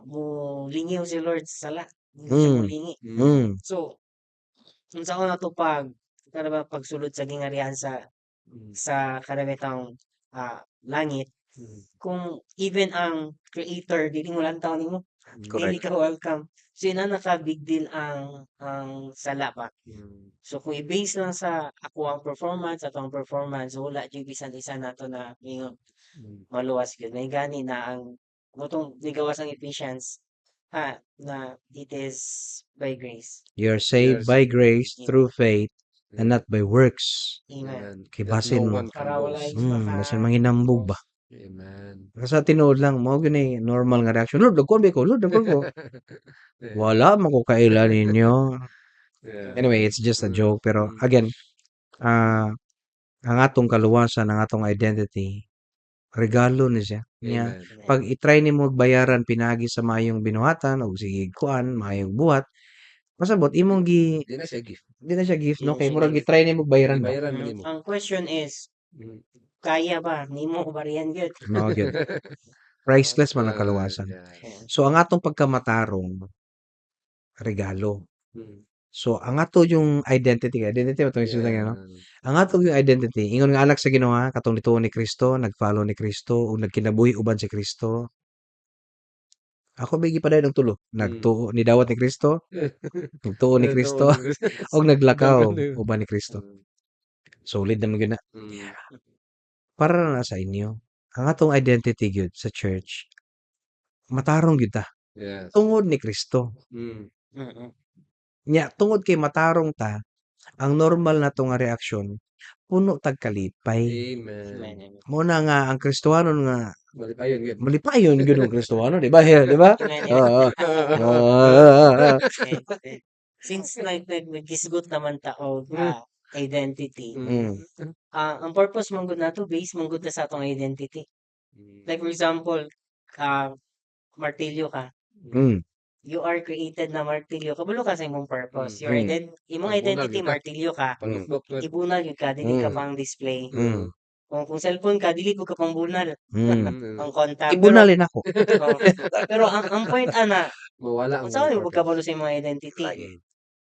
mo lingiw si Lord sa sala, hindi siya molingi. So unsaon nato pag kana ba pagsulod sa gingharian sa sa kanang langit kung even ang creator dili mo lantaw nimo, dili ka welcome? So inana ka big deal ang sala ba. So kung i-base lang sa ako ang performance, ato ang performance, wala gyud bisan isa nato na ingon maluwas gyud. May gani na ang motong nigawas ang Ephesians na it is by grace. You're saved by grace through faith and not by works. Amen. Kay That basin no mo. one can Para wala boast. Basin manginambog ba. Amen. Sa tinuod lang mao gyud ni normal nga reaction. "Lord, dagkuan ba ko? Lord, dagkuan ko." Wala man ko kaila ninyo. Anyway, it's just a joke, pero again, ang atong kaluwasan, ang atong identity, regalo ni siya. Nya Amen. pag i-try nimo bayaran pinaagi sa maayong binuhatan o sige kuan, maayong buhat, pasabot imong gi Di na siya gift. Di na siya gift, Di no, na kay siya murag gift. gi-try nimo bayaran ba. Gibayaran man nimo. Ang question is, kaya ba nimo barihan gyud? Mao gyud. Priceless man ang kaluwasan. So ang atong pagkamatarong, regalo. So ang ato yung identity, identity ba itong yeah. No? Ang ato yung identity, ingon nga anak sa Ginoo, katong nituo ni Kristo, nag-follow ni Kristo ug nagkinabuhi uban si Kristo. Ako ba gipadayon og tulo? Nagtuo ni dawat ni Kristo, nagtuo ni Kristo, ug naglakaw uban ni Kristo. Solid naman gyud na. Para na sa inyo, ang atong identity gyud sa church, matarong gyud ta. Tungod ni Kristo. Nya tungod kay matarong ta, ang normal nato nga reaksyon, puno tag kalipay. Amen. Amen. Amen. Mo na nga ang Kristohanon nga Malipayon gyud. Malipayon gyud ang Kristohanon, di ba? Di ba? Amen. Oo. Oo. Okay. Since nag naghisgot naman ta og identity, ang purpose man gud nato base man gud ta sa atong identity. Like for example, martilyo ka. You are created na martilyo. Kabalo ka sa imong purpose. Your imong Pagbunal identity gyud ka. Martilyo ka. Panukbok gyud. Ibunal gyud ka, dili ka pang display. Kung cellphone ka, dili pud ka pang bunal. Pang contact. Pero Ibunalin ako. Oh, pero ang point ana, Mawala ang unsa may purpose. pagkabalo sa imong identity? Lagi.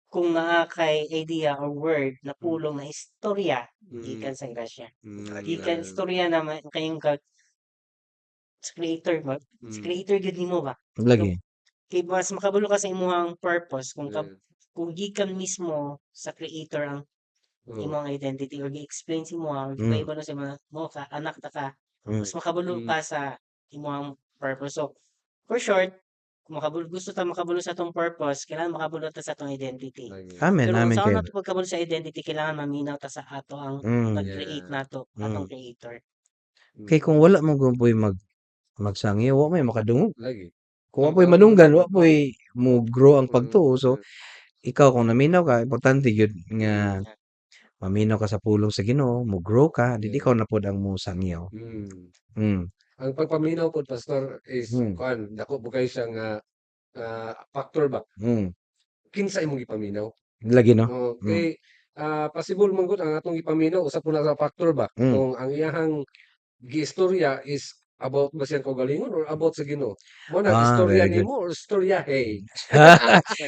Kung naa kay idea or word na pulong na istorya gikan sa grasya. Gikan istorya na kayong ka sa creator ba? Sa creator gyud nimo ba? Lagi. Kay mas makabalo ka sa imong purpose kung kung gikan mismo sa creator ang imong identity or gi-explain sa imo or gipahibalo sa mga mo ka anak ta ka, mas makabalo ka sa imong purpose. So for short, kung makabalo gusto ta makabalo sa atong purpose, kailangan makabalo ta sa atong identity. Lagi. Amen, Pero amen unsaon kayo. nato pagkabalo sa identity, kailangan maminaw ta sa ato ang nag-create nato, atong creator. Kay kung wala mo gumpoy magsangyo, wa may makadungog. Lagi. Kung wa po'y manunggan, wa po'y mo grow ang pagtuo. So Ikaw kung naminaw ka, importante gyud nga maminaw ka sa pulong sa Ginoo, mo-grow ka, di ikaw na pod ang mosangyaw. Ang pagpaminaw pod, Pastor, is kuan, dako po kayo siya nga factor ba? Kinsa imong gipaminaw? Lagi, no? Oh, kay possible man gud ang atong gipaminaw, usa po na sa factor ba? Kung ang iyahang giistorya is about ba siyang kaugalingon or about sa Ginoo. Mo na istorya Very good. Nimo or istorya, hey.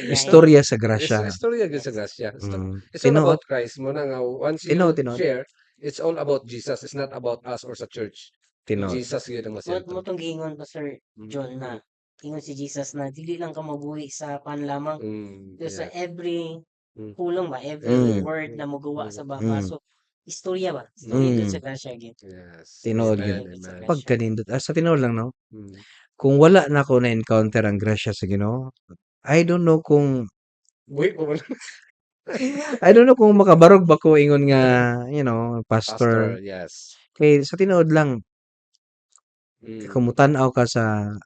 Istorya sa Is grasya. istorya gyud sa grasya. It's all Tinuod. about Christ mo na nga once you Tinuod, tinuod. Share, it's all about Jesus. It's not about us or sa church. Tinuod. Jesus gyud ang Mo masentro. Mo tong giingon, Pastor John, na ingon si Jesus na dili lang ka mabuhi sa pan lamang, pero sa every pulong ba, every word na mogawa sa baba. So istorya ba? Istorya gyud sa grasya gyud. Tinuod Amen. gyud. Istorya gyud sa Amen. grasya. Pagkanindot. Sa tinuod lang, no? Kung wala na ako na-encounter ang grasya sa Ginoo, I don't know kung Buhi pa man. I don't know kung makabarog ba ko ingon nga, pastor. Pastor, yes. Kay sa tinuod lang, kung mutan-aw ka sa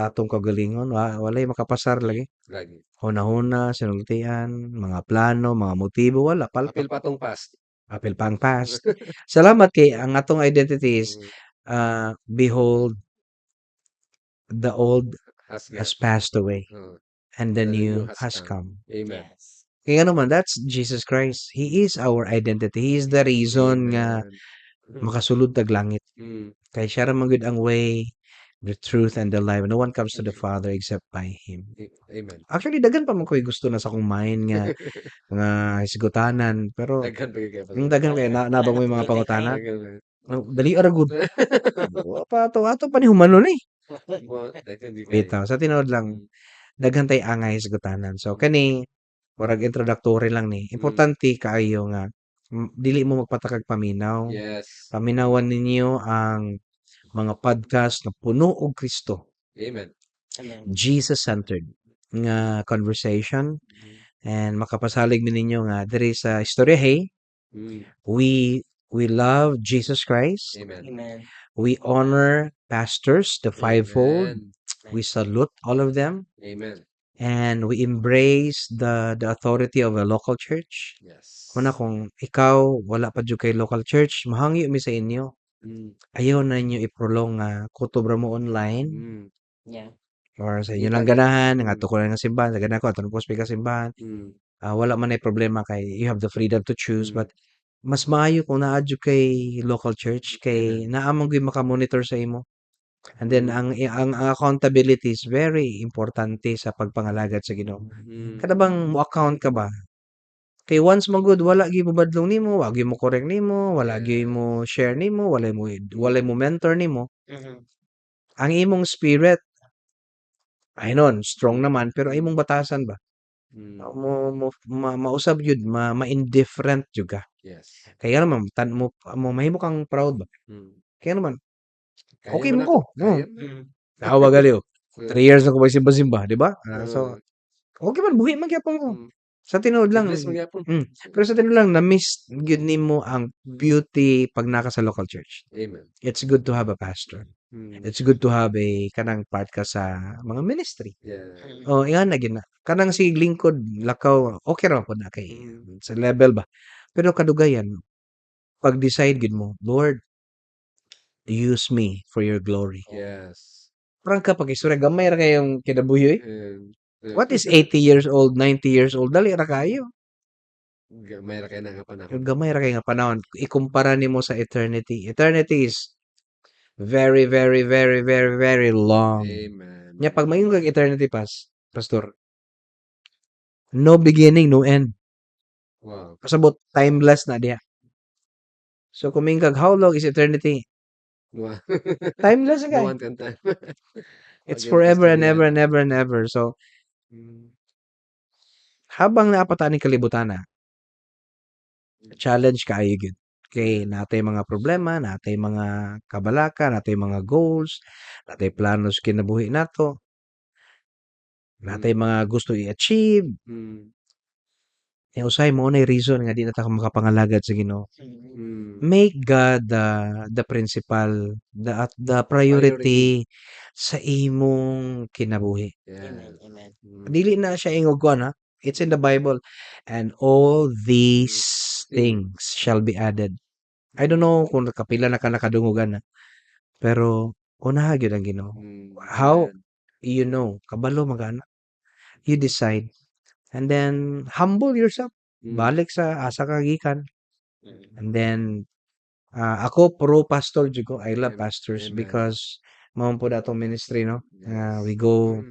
atong kaugalingon, walay makapasar lagi. Lagi. Huna-huna, sinultian, mga plano, mga motibo, wala, palpak. Apil pa tong past. Apil pa ang past. Salamat kay ang atong identity is, behold, the old Has has gone. Passed away and the The new new has has come. come. Amen. Kaya nga naman, that's Jesus Christ. He is our identity. He is the reason nga Amen. Makasulod tag langit. Kay siya ra man gyud ang way, the truth, and the life. No one comes to the Amen. Father except by Him. Amen. Actually, daghan pa man ko'y gusto na sa akong mind nga nga hisgutanan, pero Daghan pa gyud kayo. Daghan kay na naa ba moy mga Wala na pangutana? Daghan pa. Oh, dali ra gud. Wa pa ato ato pa ni humanon eh. Wa daghan gyud kayo. Bitaw, sa tinuod lang, daghan tay angay hisgutanan. So kani murag introductory lang ni. Importante kaayo nga dili mo magpatakag paminaw. Paminawan ninyo ang mga podcast na puno og Kristo. Amen. Amen. Jesus-centered nga conversation and makapasalig mi ninyo nga diri sa Istorya Hey, we love Jesus Christ. Amen. Amen. We honor pastors, the fivefold. Amen. We salute all of them. Amen. And we embrace the authority of a local church. Muna kung ikaw wala pa jud kay local church, mahangyo mi sa inyo. Ayaw na ninyo i-prolong nga kutob ra mo online or sa inyo lang ganahan, nga ko lang nga simbahan, sa ganahan ko ato po ka simbahan. Wala man ay problema kay you have the freedom to choose, but mas maayo kung naa jud kay local church kay Amen. naa man gyud maka-monitor sa imo. And then ang accountability is very importante sa pagpangalagad sa Ginoo. Kada bang mo-account ka ba? Kay once man gud wala gyud mobadlong nimo, wa gyud mo correct nimo, wala gyud mo share nimo, walay mo mentor nimo. Ang imong spirit ay nun, strong naman, pero ang imong batasan ba? Mo mo ma mausab gyud ma ma-indifferent jud ka. Kaya naman tan mo mo mahimo kang proud ba. Kaya naman Kaya okay mo man na. ko. Kaya mo na. Tawa gali oh. 3 years na ko magsimba-simba, di ba? So okay man, buhi man gyapon ko. Sa tinuod lang, Bless man gyapon. Pero sa tinuod lang na-miss gyud nimo ang beauty pag naa ka sa local church. Amen. It's good to have a pastor. It's good to have a kanang part ka sa mga ministry. Oh, ingana gyud na. Kanang sige lingkod lakaw, okay ra pod na kay sa level ba. Pero kadugayan pag-decide gyud mo, "Lord, use me for your glory." Prangka pag-istorya, gamay ra kayong kinabuhi oy. What is 80 years old, 90 years old, dali ra kaayo. Gamay ra kaayo na nga panahon. Gamay ra kaayo nga panahon ikumpara nimo sa eternity. Eternity is very, very, very, very, very long. Amen. Nya pag maingon kag eternity pastor, no beginning, no end. Pasabot timeless na diha. So kung moingon kag how long is eternity? Timeless na No kay. One can tell. It's Wa gyud forever and ever istoryahan. And ever and ever. So habang naa pa ta aning kalibutan, challenge kaayo gyud. Kay naa tay mga problema, naa tay mga kabalaka, naa tay mga goals, naa tay plano sa kinabuhi nato. Naa tay mga gusto i-achieve. Eh, usahay mao nay reason nga di na ta makapangalagad sa Ginoo. Make God the principal, the priority sa imong kinabuhi. Amen, Yes. amen. Dili na siya ingog kuan, ha. It's in the Bible. "And all these things shall be added." I don't know kung kapila na ka nakadungog ana, pero unaha gyud ang Ginoo. How Amen. You know, kabalo man ka ana. You decide and then humble yourself. Balik sa asa ka gikan. And then ako, pro pastor jud ko. I love pastors Amen. because mao man pud atong ministry, no. We go,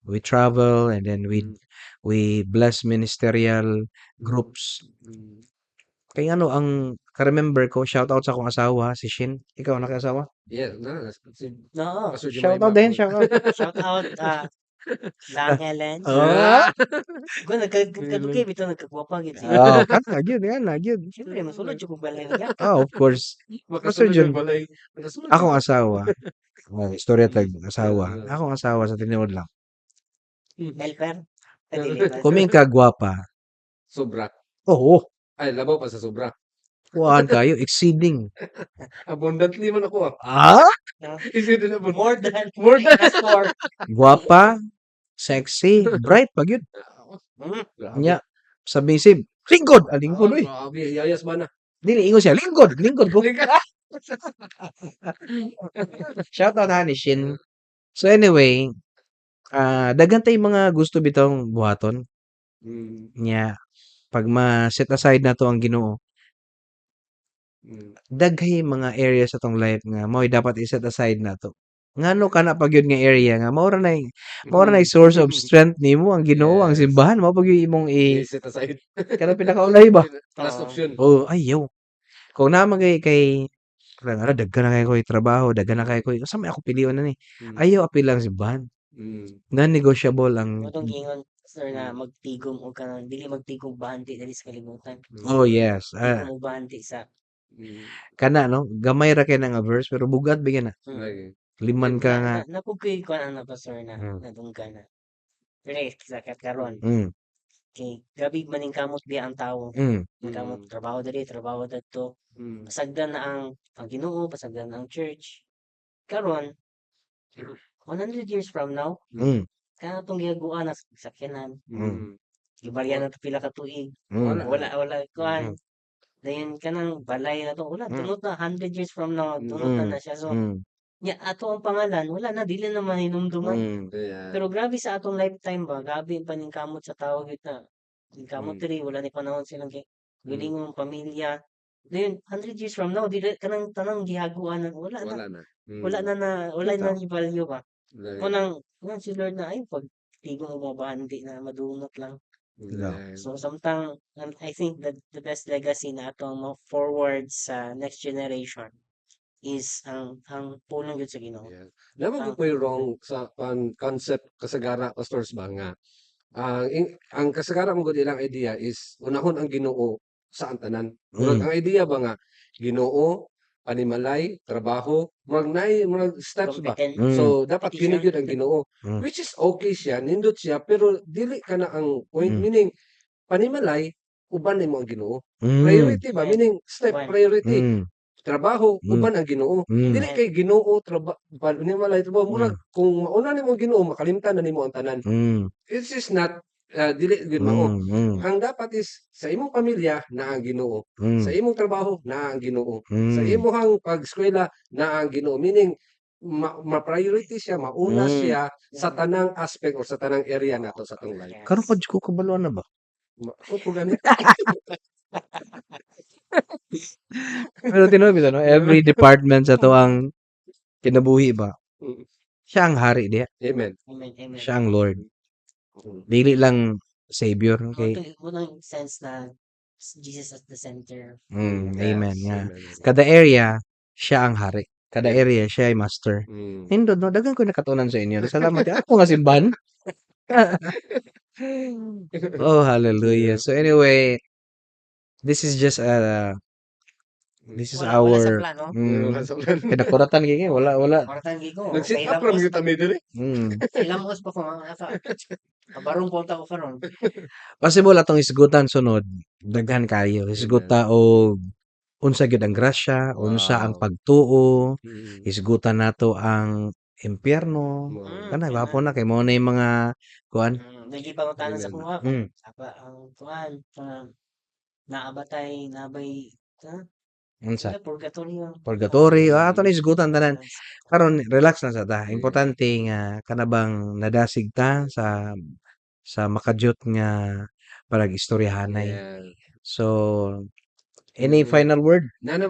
we travel, and then we bless ministerial groups. Kay ano ang ka-remember ko, shout out sa akong asawa si Shin. Ikaw, naka-asawa? Yeah, na si Oo. Pastor Shout out Jemima din, po. Shout out. Shout out, Lang Helen. Ah! Ko nagkadugay bitaw, nagkagwapa gyud siya. Oh, kana gyud, kana gyud. Siyempre mosulod jud kog balay niya. Ah, of course. Pastor Makasulod Jun, yung balay. Makasulod akong asawa, oh, istorya tag asawa. Akong asawa, sa tinuod lang. Helper? Ay, dili ba? Kung ka gwapa. Sobra. Oo. Ay, labaw pa sa sobra. Kuan kayo, exceeding. Abundantly man ako ah. Ah? No? Exceeding abundant. More than More than. plus four. Gwapa, sexy, bright pa gyud. Grabe. Nya, submissive. Lingkod, ah, lingkod oy. Grabe, yayas ba na? Dili ingon siya, lingkod, lingkod ko. Lingkod. Shout out ha ni Shin. So anyway, daghan tay mga gusto bitawng buhaton. Nya, pag ma-set aside nato ang Ginoo, daghay mga areas sa atong life nga mao'y dapat i-set aside nato. Ngano kana pa gyud nga area nga mao ra nay source of strength nimo ang Ginoo, ang simbahan, mao pa gyud imong i I-set aside. Kanang pinakaulay ba? Last Oo. Option. Oh, ayaw. Kung naa man kay kanang daghan na kaayo ko'y trabaho, daghan na kaayo ko'y, unsa may ako pilion ani? Ayaw apil ang simbahan. Non-negotiable ang Mao tong giingon, sir, na magtigom og kanang dili magtigom bahandi diri sa kalibutan. Oh, yes. Ah. Tigom og bahandi sa Kana, no, gamay ra kay na nga verse pero bugat bigyan na. Lagi. Liman ka nga. Na pud ko'y kuan ana, pastor, na nadunggan na. Dire sa karon. Kay grabe maningkamot biya ang tawo. Ningkamot trabaho diri, trabaho dadto. Pasagdan na ang Ginoo, pasagdan na ang church. Karon 100 years from now, kana tong gihaguan na sakyanan. Gibarya na to pila ka tuig. Mm. Wala. Wala, wala kuan. Dayon kanang balay na to, wala, dunot na 100 years from now, dunot na na siya. So, nya ato ang pangalan, wala na, dili na mahinumduman. Pero grabe sa atong lifetime ba, grabe ang paningkamot sa tawo gyud na ningkamot diri, wala ni panahon silang kay galingon pamilya. Then 100 years from now, dili kanang tanang gihaguan na wala na. Wala na. Wala na na wala na Bitaw. Ni value ba. Lagi. Kunang kunang si Lord na ay pag tigom og mabahandi na madunot lang. So samtang I think that the best legacy na atong mo-forward sa next generation is ang pulong gyud sa Ginoo. Yeah. Naman Ang ko wrong sa concept kasagara, pastors, ba nga ang kasagara mo gud ilang idea is unahon ang Ginoo sa ang tanan. Murag ang idea ba nga Ginoo, panimalay, trabaho, murag naay murag steps ba. Competent. So dapat Competition. kini gyud ang Ginoo. Which is okay siya, nindot siya, pero dili kana ang point, meaning panimalay uban nimo ang Ginoo. Priority ba, meaning step Uban. priority. Trabaho, uban ang Ginoo. Dili kay Ginoo, trabaho, panimalay, trabaho, murag kung mauna nimo ang Ginoo, makalimtan na nimo ang tanan. This is not dili gyud mao. Ang dapat is sa imong pamilya naa ang Ginoo, sa imong trabaho naa ang Ginoo, sa imong pag-eskwela naa ang Ginoo. Meaning ma-priority siya, mauna siya sa tanang aspect or sa tanang area nato sa atong life. Karon pa jud ko kabalo na ba? Ako po gani. Pero tinuod bitaw, no, every department sa atoang kinabuhi ba, siya ang hari diha. Amen. Amen, amen. Siya ang Lord. Dili lang savior Mao kay to mo nang sense na Jesus at the center. Amen Yes, nga. amen, amen. Kada area siya ang hari. Kada area siya ay master. Nindot, no, daghan ko nakatunan sa inyo. Salamat. Ako nga simbahan. Oh, hallelujah. So anyway, this is just this is Wala, wala sa our plano. Wala sa plano. Kinakuratan kay wala, wala. Kuratan gyud ko. Nag-sit up ra gyud kami diri. Ilamos pa ko mga ka. Kabarong punta ko karon. Possible atong hisgutan sunod, daghan kayo. Hisguta og unsa gyud ang grasya, unsa ang pagtuo, hisgutan nato ang impyerno. Wow. Kana gwapo na kay mao na yung mga kuan. Nagipangutana sa Amen. kuha. Apa ang kuan, naa ba tay naa bay, ha? Unsa? Purgatorio. Purgatory, ato na hisgutan tanan. Karon relax lang sa ta. Yeah. Importante nga kanabang nadasig ta sa makadyot nga parang istoryahanay. So, any final word? Nana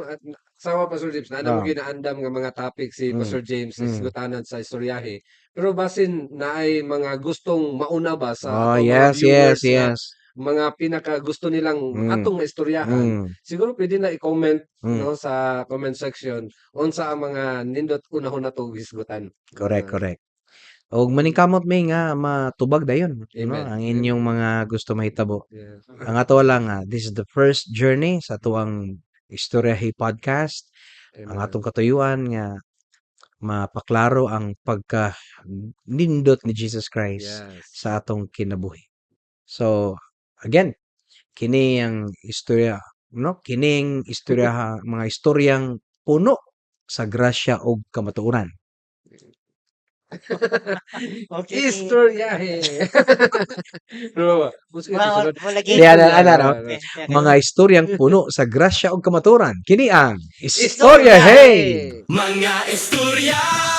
sama, Pastor James, nana mo ginaandam nga mga topic si Pastor James hisgutanan sa istoryahe. Pero basin naay mga gustong mauna ba sa atong mga viewers nga mga pinaka gusto nilang atong maistoryahan, siguro pwede na i-comment, no, sa comment section unsa ang mga nindot unahon nato hisgutan. Correct, correct. Og maningkamot mi nga matubag dayon, no, Amen. ang Amen. inyong mga gusto mahitabo. Ang ato lang nga, this is the first journey sa atuang Istoryahe Podcast. Ang Amen. atong katuyuan nga mapaklaro ang pagka nindot ni Jesus Christ sa atong kinabuhi. So, again, kini ang istorya, no? Kining istorya, mga istoryang puno sa grasya ug kamatuoran. Okay. Istoryahe. No, Wa wala Di ana ana no? Mga istoryang puno sa grasya ug kamatuoran. Kini ang Istorya Hey! Mga istorya.